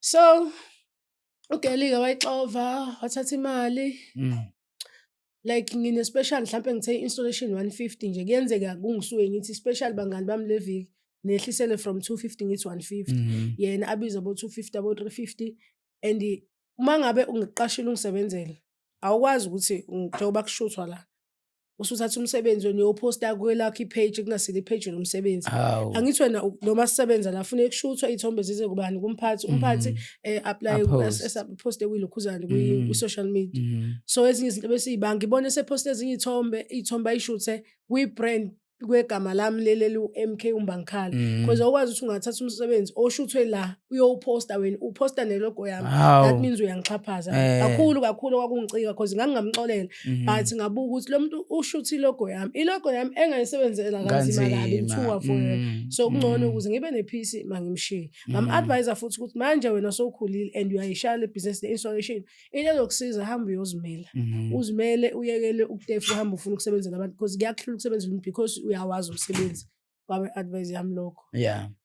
So ugirl-ke wayixova, wathatha imali. Like ngine-special, mhlampe ngithe i-installation 150 nje, kuyenzeka kungisuke ngithi special, bangani bami, le viki nehlisele from 250 ngithi 150. Yena abize abo 250, abo 350, and uma ngabe ungiqashile ungisebenzela, awukwazi ukuthi njengoba kushuthwa la usuthatha umsebenzi wena uyophosta kwelakho i-page kungasilo i-page lomsebenzi. Hawu. Angithi wena noma sisebenza la, funeka kushuthwa iy'thombe zize kubani? Kumphathi. Umphathi apply Apost. Poste kwilokhuzane kwi-social media. So ezinye izinto besiyibanga, ngibone sephoste ezinye iy'thombe ayishuthe kwi-brand kwegama lami leli u-MK Umbangikhala. Because awukwazi ukuthi ungathatha umsebenzi oshuthwe la uyowuphosta, wena uphosta nelogo yami. That means uyangixhaphaza. Kakhulu kakhulu kwakungicika because ngangingamxolela, but ngabuka ukuthi lo muntu ushuthe ilogo yami, ilogo yami engayisebenzela kanzima kabi, Kanzima. ngithuka for yona. So kungcono ukuze ngibe ne-peace mangimshiye. Ngam-advise futhi ukuthi manje wena sowukhulile and uyayishaya le business le-installation, into ezokusiza, hamba uyozimela. Uzimele, uyekele ukutefa, uhambe ufuna ukusebenzela abantu because kuyakuhlula ukusebenzela umuntu because uyawazi umsebenzi. Kwabe advice yami lokho.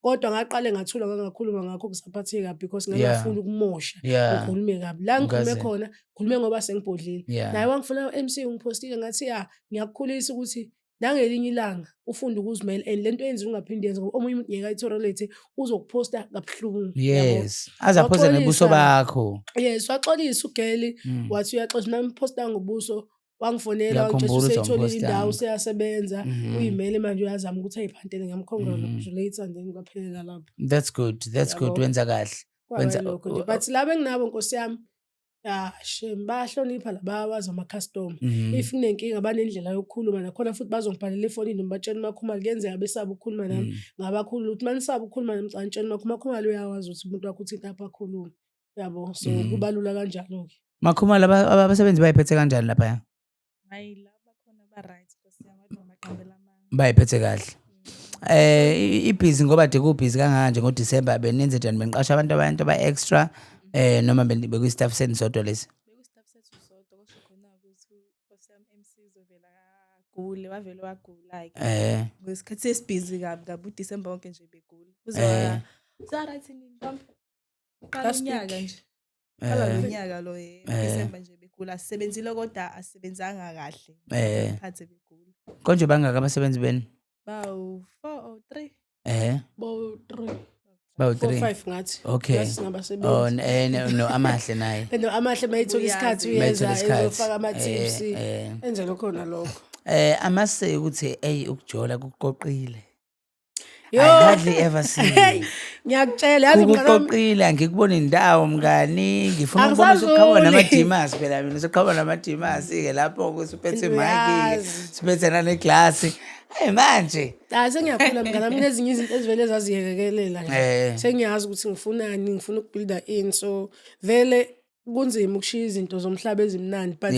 Kodwa ngaqale ngathula, ngangakhuluma ngakho kusaphatheka kabi because ngangafuni ukumosha. Ngikhulume kabi. La ngikhulume Ungaze. khona, ngikhulume ngoba sengibhodlile. Naye wangifuna MC, ungiphostile, ngathi, ya, ngiyakukhulisa ukuthi nangelinye ilanga ufunde ukuzimela and lento yenziwa ungaphinde yenze ngoba omunye umuntu ngeke ayitolerate, uzokuphosta kabuhlungu. Yabo? Yes. Aze aphoste nebuso Waxolisa. bakho. Yes, waxolisa ugirl, wathi uyaxolisa, namphosta ngobuso, wangifonela, wangitshela Ngiyakhumbula useyitholile ukuthi indawo, wangipostanga. useyasebenza, uyimele manje, uyazama ukuthi ayiphantele, ngamcongratulate and then kwaphelela lapho. That's good. That's good. Yabo. Wenza kahle. Kwaba yilokho nje, but laba enginabo, nkosi yami, ya shem, bayahlonipha la, bayawazi ama-customer. If kunenkinga banendlela yokukhuluma nakhona futhi, bazongibhalela efonini noma batshele uMakhumalo. Kuyenzeka besaba ukukhuluma nami, ngabakhulula ukuthi manisaba ukukhuluma nami, cha, ngitshela uMakhumalo, uyawazi ukuthi umuntu wakho uthi apha akhulume, yabo. So kuba lula kanjalo-ke. Makhumalo, abasebenzi bayiphethe kanjani lapha? Hayi, la bakhona ba-right, Nkosi yami, wathi ngibaqambela amanga. Bayiphethe kahle. Ibhizi ngoba de kubhizi kangaka nje ngoDecember, benenze njani? Beniqasha abantu aba extra noma bekuyi-staff senu sodwa lesi? Bekuyi-staff sethu sodwa, kusho khona ukuthi, Nkosi yami, MC uzovela agule, wavele wagula-ke. Ngesikhathi sesibhizi kabi kabi uDecember wonke nje begula. Uze right nini mhlawumbe? Uqala Last unyaka week. nje. Qala lo nyaka lo, December nje begula. Asisebenzile kodwa asisebenzanga kahle. Phathe begula. Konje bangaka abasebenzi benu? Bawu 4 or 3. Bo 3. Bawu 4 3. 5 ngathi. Okay. Ngathi singabasebenzi. Oh, no, Amahle naye. No, Amahle mayithola isikhathi Uyazi. uyeza Mayithola isikhathi. ezofaka ama-tips. Enze lokho nalokho. I must say ukuthi ey, ukujola kuqoqile. Yo. I hardly ever see you. Ngiyakutshela, yazi mngani wami. Kukuqoqile, angikuboni indawo mngani. Ngifuna ukubona Angisazuli. usuqhamuka namadimas phela mina, usuqhamuka namadimas ke lapho usuphethe imic, Uyazi. usuphethe naneglasi. Hey manje. Ah, sengiyakhula mngani wami, kunezinye izinto ezivele zaziyekelela nje. Sengiyazi ukuthi ngifunani, ngifuna ukubuilda in, so vele kunzima ukushiya izinto zomhlaba ezimnandi, but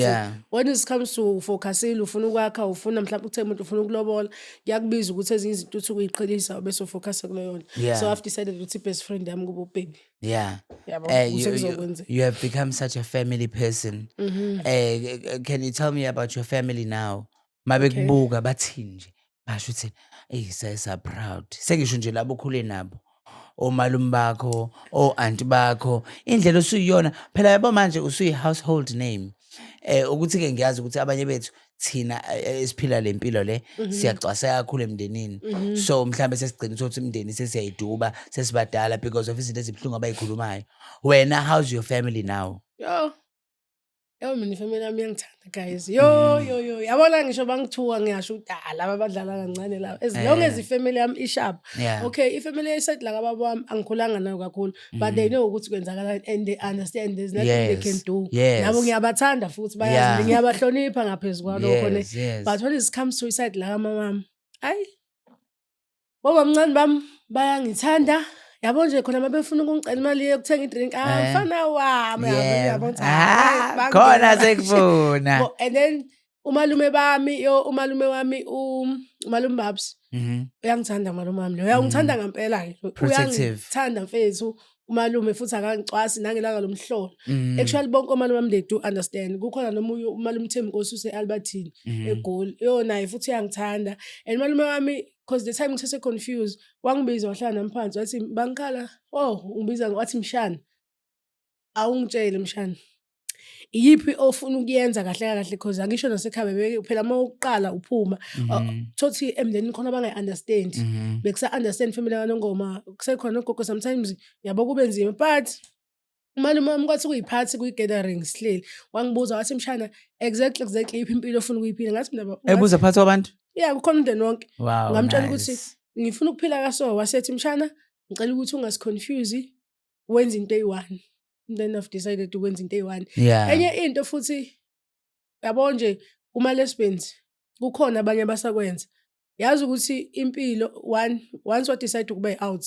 when it comes to focusile, ufuna ukwakha, ufuna mhlawumbe uthe umuntu ufuna ukulobola, kuyakubiza ukuthi ezinye izinto uthi ukuyiqhelisa bese ufocusa kuleyo nto. So I've decided ukuthi i-best friend yami kuba ubaby. Yabo, ukuze kuzokwenzeka. You have become such a family person. Can you tell me about your family now? Mabekubuka bathini nje? Basho ukuthi ey, sayisa proud. Sengisho nje labo okhule nabo, omalume bakho, o-aunty bakho, indlela osuyiyona phela, yabo, manje usuyi household name. Ukuthi ke ngiyazi ukuthi abanye bethu thina esiphila le mpilo le siyacwaseka kakhulu emndenini. So mhlambe sesigcina ukuthi imndeni sesiyayiduba sesibadala because of izinto ezibuhlungu abayikhulumayo. Wena, how's your family now? Yo. Yabo mina ifamily yami iyangithanda guys. Yo yo yo. Yabona ngisho bangithuka ngiyasho ukuthi ah laba badlala kancane laba. As long as ifamily yami isharp. Okay, ifamily yeside la kababa wami angikhulanga nayo kakhulu, but they know ukuthi kwenzakalani and they understand there's nothing they can do. Nabo ngiyabathanda futhi bayazi ngiyabahlonipha ngaphezulu kwalokho ne. But when it comes to iside la kamama wami, ayi bobamncane bami bayangithanda. Yabo nje khona mabefuna ukungicela imali yokuthenga idrink, ah mfana wami, yabo yabo ukuthi Ah, hayi, khona bangena. sekufuna. Bo, and then umalume bami, yo umalume wami umalume Babs uyangithanda umalume wami lo. Uyangithanda ngempela ke. Protective. Uyangithanda mfethu umalume futhi akangicwasi nangelanga lomhlolo. Actually bonke omalume bami they do understand. Kukhona nomunye umalume Thembi Nkosi use-Albertine eGoli. Yo naye futhi uyangithanda. And umalume wami because the time ngisese confused wangibiza wahlala nami phansi wathi bangikhala, oh ungibiza wathi mshana. Awungitshele mshana. Iyiphi ofuna ukuyenza kahle kahle because angisho nasekhaya bebeke phela uma uqala uphuma thothi emndenini khona abangayi-understand. Bekusa-understand family kaNongoma kusekhona ogogo sometimes yabo kube nzima, but umalume wami kwathi kuyiphathi kwi-gathering sihleli wangibuza wathi mshana exactly iyiphi impilo ofuna ukuyiphila, ngathi mina Ebuza phakathi kwabantu? Yeah, kukhona umndeni wonke. Ngamtshela ukuthi Nice. Ngifuna ukuphila kaso, wasethi mshana ngicela ukuthi ungasiconfuse wenze into eyi-one. Then I've decided ukwenza into eyi-one. Enye into futhi yabo nje kuma lesbians kukhona abanye abasakwenza. Yazi ukuthi impilo one once wa decide ukuba out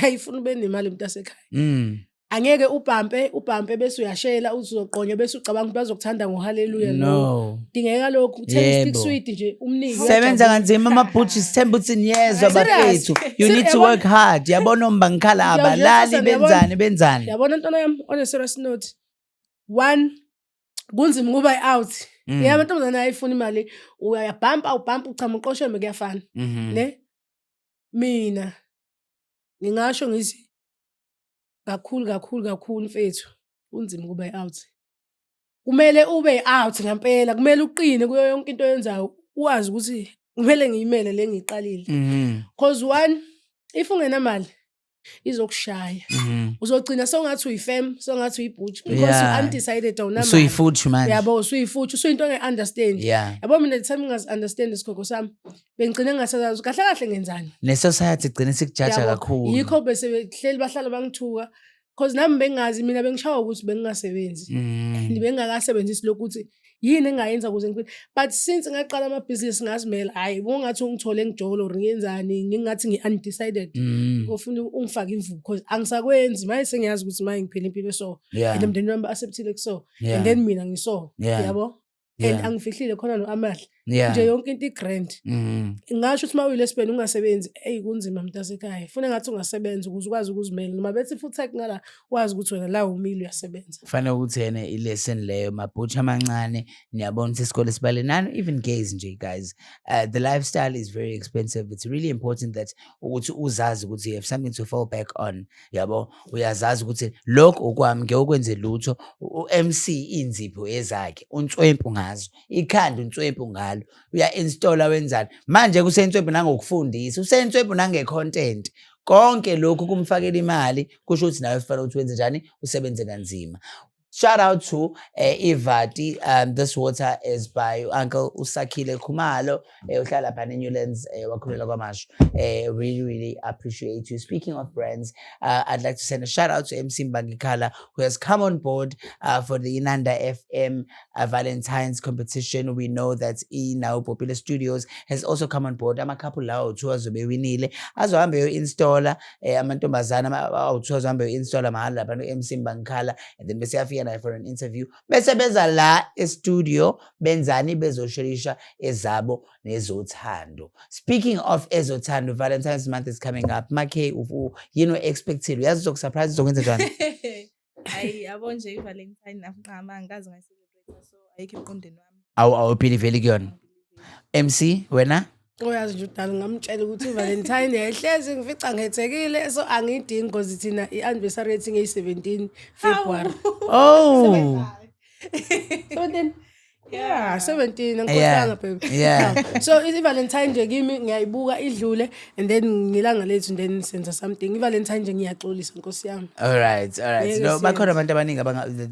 ayifuna ube nemali mntasekhaya. Angeke ubhampe ubhampe bese uyashela uthi uzoqonya bese ucabanga ukuthi bazokuthanda ngohaleluya. No. Dingeka lokhu thenga istick sweet nje umnike. Sebenza kanzima amabhutshi, sithemba ukuthi niyezwa Serious. bafethu. You need to work hard. Yabona ombangikhala abalali benzani benzani. Yabona ntwana yami, on a serious note. One, kunzima ukuba i-out. Yeah, amantombazane ayifuna imali, uyabhampa ubhampa uchama uqosheme kuyafana. Ne? Mina ngingasho ngithi kakhulu kakhulu kakhulu mfethu, kunzima ukuba i-out. Kumele ube out ngempela, kumele uqine kuyo yonke into oyenzayo, uwazi ukuthi kumele ngiyimele le ngiyiqalile. Cause one, if ungenamali izokushaya. Uzogcina sewungathi uyifem, sewungathi uyibutch because you undecided, awunamali. Usuyifuthu manje. Yabo usuyifuthu, usuyinto onge-understand. Yabo mina the time ngingazi-understand isigogo sami, bengigcine ngingasazazi kahle kahle ngenzani. Ne-society igcine sikujaja Yabo, kakhulu. Yikho bese behleli bahlala bangithuka. Cause nami bengazi, mina bengishawa ukuthi bengingasebenzi. And bengingakasebenzisi lokhu ukuthi yini engayenza ukuze ngiphile. But since ngaqala amabhizinisi ngazimela, hhayi bongathi ungithole ngijolo or ngiyenzani, ngingathi ngi-undecided. Kofuna ungifake imvubu because angisakwenzi. Manje sengiyazi ukuthi manje ngiphila impilo so. And emndenini wami ba-accept-ile kuso. And then mina ngiso. Yabo? And angifihlile khona no-Amahle. Nje yonke into i-grand. Ngingasho ukuthi uma uyi-lesbian ungasebenzi, eyi kunzima mntasekhaya. Funa ngathi ungasebenza ukuze ukwazi ukuzimela. Noma bethi futhi ngala wazi ukuthi wena la umile uyasebenza. Kufanele ukuthi yena i-lesson leyo, mabhutha amancane, niyabona ukuthi isikole sibale nani, even gays nje guys. The lifestyle is very expensive. It's really important that ukuthi uzazi ukuthi you have something to fall back on. Yabo, uyazazi ukuthi lokhu okwami ngeke ukwenze lutho. U-MC inzipho ezakhe, unswempu ngazo, ikhanda unswempu ngalo, uya-installa wenzani. Manje kusenswempu nangokufundisa, usenswempu nange-content. Konke lokhu kumfakela imali, kusho ukuthi nawe kufanele ukuthi wenze njani, usebenze kanzima. Shout out to Ivati. This water is by Uncle Usakile Khumalo. Uhlala lapha eNewlands, wakhulela kwaMashu. Really, really appreciate you. Speaking of brands, I'd like to send a shout out to MC Mbangikhala, who has come on board for the Inanda FM Valentine's competition. We know that Inau Popular Studios has also come on board. Ama couple lawo two azobe winile. Azohambe yo-installer, amantombazana awu-two azohambe yo-installer mahhala lapha no-MC Mbangikhala, and then bese yafika naye for an interview. Bese beza la e-studio benzani, bezosherisha ezabo nezothando. Speaking of ezothando, Valentine's month is coming up. Makhe, yini o-expected? Uyazi uzokusurprise, uzokwenza njani? Hayi yabo nje i-Valentine afunqama angikaze ngayicelebrate, so ayikho emqondweni wami. Awuphili vele kuyona. MC wena? Uyazi nje udala ngamtshela ukuthi iValentine yayihlezi ngifica ngethekile, so angiyidingi because thina i-anniversary yethu ngeyi-17 February. Oh. 17. Yeah, 17, angikhohlanga, baby. So i-Valentine nje kimi ngiyayibuka idlule and then ngilanga lethu and then senza something. I-Valentine nje ngiyaxolisa, nkosi yami. All right. Ngeke No, siyenze. Bakhona abantu abaningi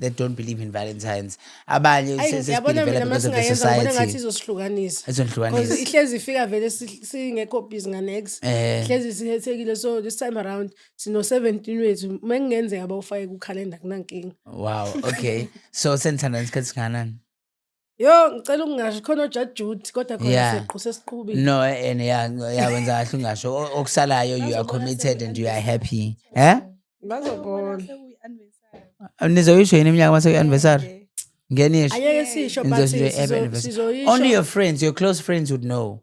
that don't believe in Valentines. Abanye Ayi, yabona sesibelievela mina because of the masingayenza ngibona ngathi society. izosihlukanisa. Izonihlukanisa. Because ihlezi ifika vele singekho busy nga-next. Hlezi sihethekile, so this time around sino 17 wethu, mengingenzeka bawufake kukhalenda, kunankinga. Wow, okay. So senithandana isikhathi singakanani? Yo, ngicela ukungasho khona oJudge Judy, kodwa khona siqhu sesiqhubile. No, and yeah, wenza kahle ungasho. Okusalayo you are committed and you are happy. Eh? Bazobona. Nizoyisho yini iminyaka mase anniversary? Ngenisho. Ayeke sisho, but Nizosho nje happy anniversary. sizoyisho. Only your friends, your close friends would know.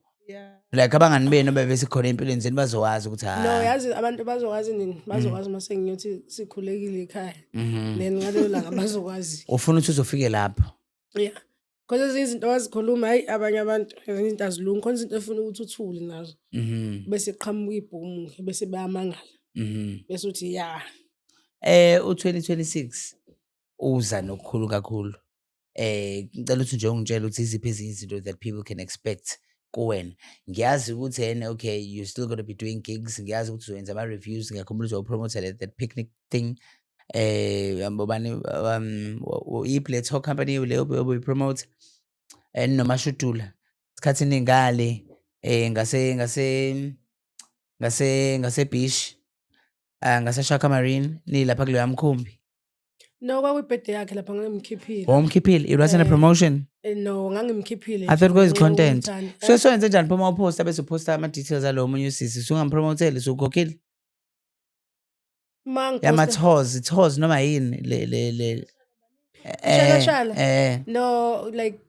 Like abangani benu bebesikhona empilweni zenu bazowazi ukuthi No, ha. yazi abantu bazokwazi nini? Bazokwazi mase ngiyothi sikhulekile ekhaya. Then ngalelo langa bazokwazi. Ufuna ukuthi uzofike lapho. Yeah. Because ezinye izinto wazikhuluma, hayi, abanye abantu, ezinye izinto azilungi, khona izinto efuna ukuthi uthule nazo. Bese qhamuka ibhumu bese bayamangala. Bese uthi ya. U2026 uza nokukhulu kakhulu. Ngicela ukuthi nje ungitshele ukuthi iziphi ezinye izinto that people can expect kuwena. Ngiyazi ukuthi ene okay, you're still going to be doing gigs. Ngiyazi ukuthi uzoyenza ama reviews, ngiyakhumbula uzopromote that picnic thing. Bobani iPlay Talk company leyo obuyipromote and noMashudula. Isikhathi ningale ngase beach, ngase Shaka Marine, nilapha kuleya mkhumbi. No, kwakuyibhede yakhe lapha, ngangimkhiphile. Wawumkhiphile? It wasn't a promotion? No, ngangimkhiphile. I thought it was content. Ngomthanda. So so yenze njani phuma uposta bese uposta ama details alo omunye usisi, usungampromoteli, usukhokhile? Ma ngiposta- Yama tours, tours noma yini le Shala shala. Eh. No, like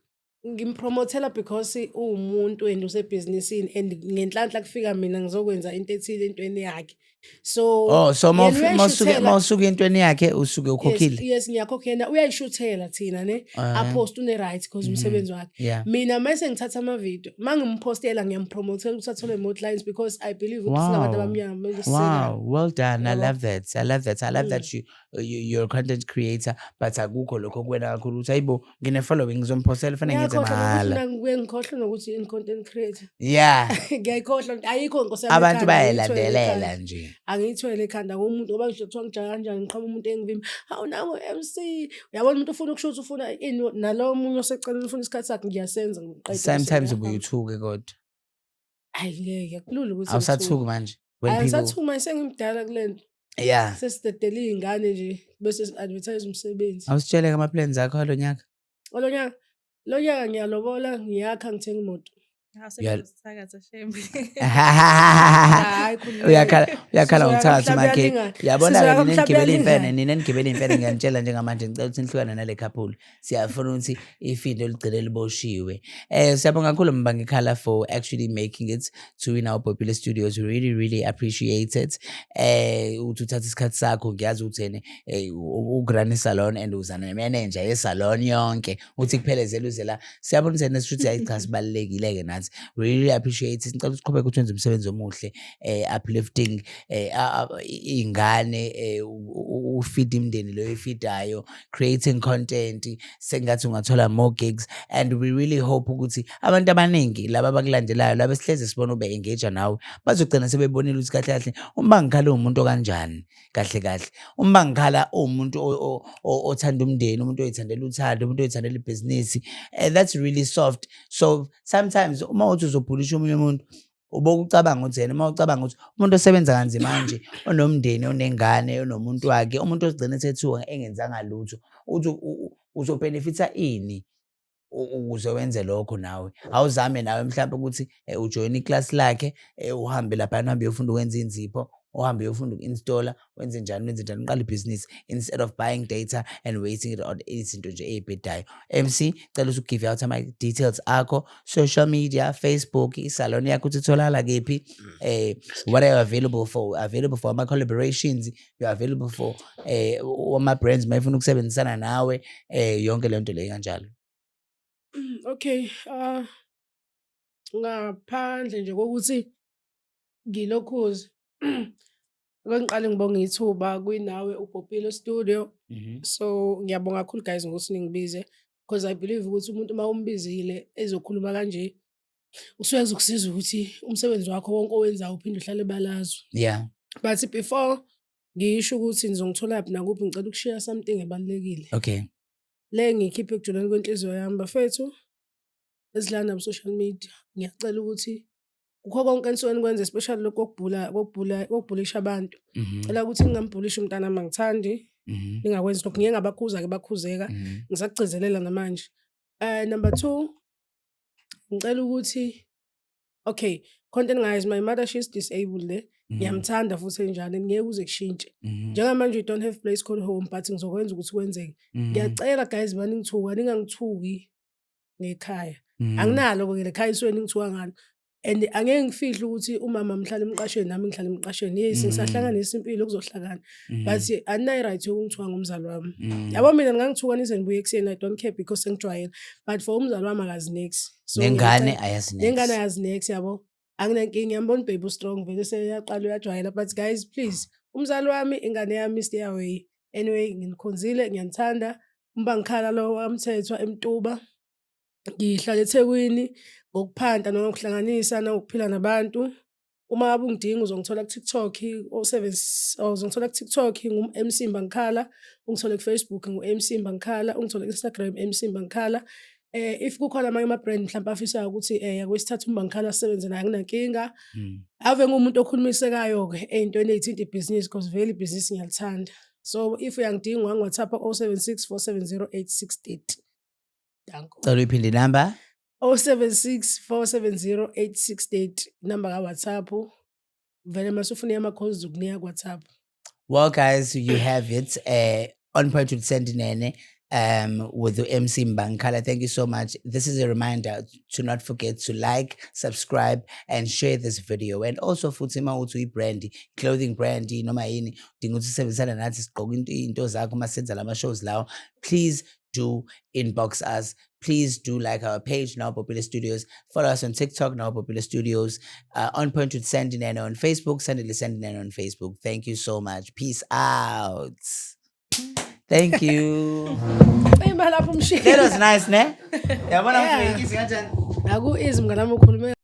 ngimpromotela because uwumuntu and usebhizinisini and ngenhlanhla kufika mina ngizokwenza into ethile entweni yakhe. So Oh, so yena mawusuke uyayishuthela. mawusuke entweni yakhe usuke ukhokhile. Yes, ngiyakhokha, yena uyayishuthela thina ne. Apost, une right because umsebenzi wakhe. Mina mase ngithatha ama-video, mangimpostela ngiyampromotela ukuthi athole more clients because I believe ukuthi singabantu abamnyama kumele sisekelane. Wow, well done. I Yabo. Love that. I love that. I love that you're a content creator, but akukho lokho kuwena kakhulu ukuthi hayibo, ngine following, ngizomphostela, fanele ngenze Ngiyakhohlwa nokuthi mahhala. Ngibuye ngikhohlwe nokuthi in-content creator. Ngiyayikhohlwa, ayikho nkosi yami Abantu ekhanda, angiyithwele bayalandelela ekhanda. Nje. Angiyithwele ekhanda ngomuntu ngoba ngisho kuthiwa ngijaka kanjani, ngiqhamuka umuntu engivimba. Hawu, nangu MC. Uyabona umuntu ufuna ukushutha, ufuna ini, nalowo munye oseceleni ufuna isikhathi sakhe, ngiyasenza ngiqede bese Sometimes ubuye ngiyahamba. uthuke kodwa. Hayi, ngeke, akulula ukuthi ngithuke. Awusathuki manje when Hayi, people angisathuki manje, sengimdala kule nto. Sesidedele iy'ngane nje bese si-advertise umsebenzi. Awusitshele ama plans akho alo nyaka. Lo nyaka, lo nyaka ngiyalobola, ngiyakha, ngithenga imoto. Sekuthakatha shame. Hayi, khululeka. Uyakhala, uyakhala Sizoya ngokuthatha kamhlaba makhe. uyalingana. Yabona Sizoya ke nina kamhlaba enigibele iy'mfene, uyalingana. nina enigibele iy'mfene, ngiyanitshela njengamanje, ngicela ukuthi nihlukane nale couple. Siyafuna ukuthi ifindo ligcine liboshiwe. Siyabonga kakhulu Mbangikhala for actually making it to in our popular studios. We really really appreciate it. Ukuthi uthathe isikhathi sakho, ngiyazi ukuthi ene ugrani salon and uza ne-manager ye-salon yonke uthi kuphelezela uze la. Siyabona ukuthi ene sisho ukuthi hayi cha, sibalulekile ke nathi. We really appreciate it. Ngicela ukuthi uqhubeke ukuthi wenze umsebenzi omuhle, uplifting iy'ngane, ufeed imindeni leyo efidayo, creating content, sengathi ungathola more gigs, and we really hope ukuthi abantu abaningi laba abakulandelayo, laba esihlezi sibona ube engage nawe, bazogcina sebebonile ukuthi kahle kahle uMbangikhala uwumuntu okanjani, kahle kahle uMbangikhala uwumuntu othanda umndeni, umuntu oyithandela uthando, umuntu oyithandela ibhizinisi, that's really soft. So sometimes uma uthi uzobhulisha omunye umuntu, ubokucabanga ukuthi yena, uma ucabanga ukuthi umuntu osebenza kanzima kanje, onomndeni, onengane, onomuntu wakhe, umuntu ozigcina esethuka engenzanga lutho, uthi uzobhenefitha ini ukuze wenze lokho nawe? Awuzame nawe mhlawumbe ukuthi ujoyine iklasi lakhe, uhambe laphayana, uhambe uyofunda ukwenza iy'nzipho, uhambe uyofunda uku-installa, wenze njani, wenze njani, uqale ibhizinisi instead of buying data and waiting it on izinto nje ey'bhedayo. MC, cela ukuthi ugive out ama-details akho, social media, Facebook, isalon yakho ukuthi itholakala kephi, what are you available for? Available for ama-collaborations, you're available for ama-brands mayefuna ukusebenzisana nawe, yonke le nto leyo kanjalo. Okay, ngaphandle nje kokuthi ngilokhuze, ake ngiqale ngibonge ithuba kwinawe uPopilo Studio. So ngiyabonga kakhulu guys ngokuthi ningibize. Because I believe ukuthi umuntu uma umbizile ezokhuluma kanje, usuke ezokusiza ukuthi umsebenzi wakho wonke owenzayo uphinde uhlale balazwe. But before ngisho ukuthi nizongitholaphi nakuphi, ngicela ukushiya something ebalulekile. Le ngiyikhiphe ekujuleni kwenhliziyo yami, bafethu, esidlala nabo social media. Ngiyacela ukuthi kukho konke enisuke nikwenza, especially lokhu kokubhulisha abantu. Cela ukuthi ningambhulishi umntana, angithandi. Ningakwenzi lokho. Ngike ngabakhuza-ke, bakhuzeka. Ngisakugcizelela namanje. Number two, ngicela ukuthi, okay, khona into engingayazi, my mother, she's disabled le. Ngiyamthanda futhi enjalo, ngeke kuze kushintshe. Njengamanje we don't have place called home, but ngizokwenza ukuthi kwenzeke. Ngiyacela guys, maningithuka, ningangithuki ngekhaya. Anginalo-ke le khaya isuke ningithuka ngalo. And angeke ngifihle ukuthi umama mhlala emqashweni, nami ngihlala emqashweni. Yes, ngisahlanganisa impilo, kuzohlangana. But aninayo i-right yokungithuka ngomzali wami. Yabo mina ningangithuka nize nibuye ekuseni, I don't care because sengijwayele. But for umzali wami akazi niks. So Nengane ayazi niks. Nengane ayazi niks, yabo. Anginenkinga, ngiyambona baby strong vele seyaqala uyajwayela, but guys please, umzali wami, ingane yami, stay away. Anyway, nginikhonzile, ngiyanithanda. Umbangikhala lo waMthethwa eMtuba. Ngihlala eThekwini ngokuphanda nangokuhlanganisa nangokuphila nabantu. Uma ngabe ungidinga uzongithola ku-TikTok, o-seven, uzongithola ku-TikTok ngu-MC Mbangikhala, ungithole ku-Facebook ngu-MC Mbangikhala, ungithole ku-Instagram MC Mbangikhala. If kukhona amanye ama-brand mhlawumpe afisayo ukuthi ake sithathe uMbangikhala sisebenze naye, anginankinga. Ave nguwumuntu okhulumisekayo-ke ey'ntweni ey'thinta ibhizinisi because vele ibhizinisi ngiyalithanda. So if uyangidinga ungangi-WhatsApp 076 470 8630. Danko. Cela uyiphinde inamba. 076 470 8630, inamba ka-WhatsApp. Vele mase ufuna ama-calls zokunika ku-WhatsApp. Well, guys, you have it. On Point with Sandy Nene, with the MC Mbangikhala. Thank you so much. This is a reminder to not forget to like, subscribe, and share this video. And also, futhi uma uthi uyi-brand, clothing brand, noma yini, udinga ukuthi usebenzisane nathi, sigqoke into zakho uma senza lama shows lawo. Please do inbox us. Please do like our page, Now Popular Studios. Follow us on TikTok, Now Popular Studios. On Point with Sandy Nene on Facebook, Sandy Sandy Nene on Facebook. Thank you so much. Peace out. Thank you. Cima lapho umshini. That was nice, ne? Yabona Yeah. ukuthi kanjani? Aku-easy mngani wami, ukhulume.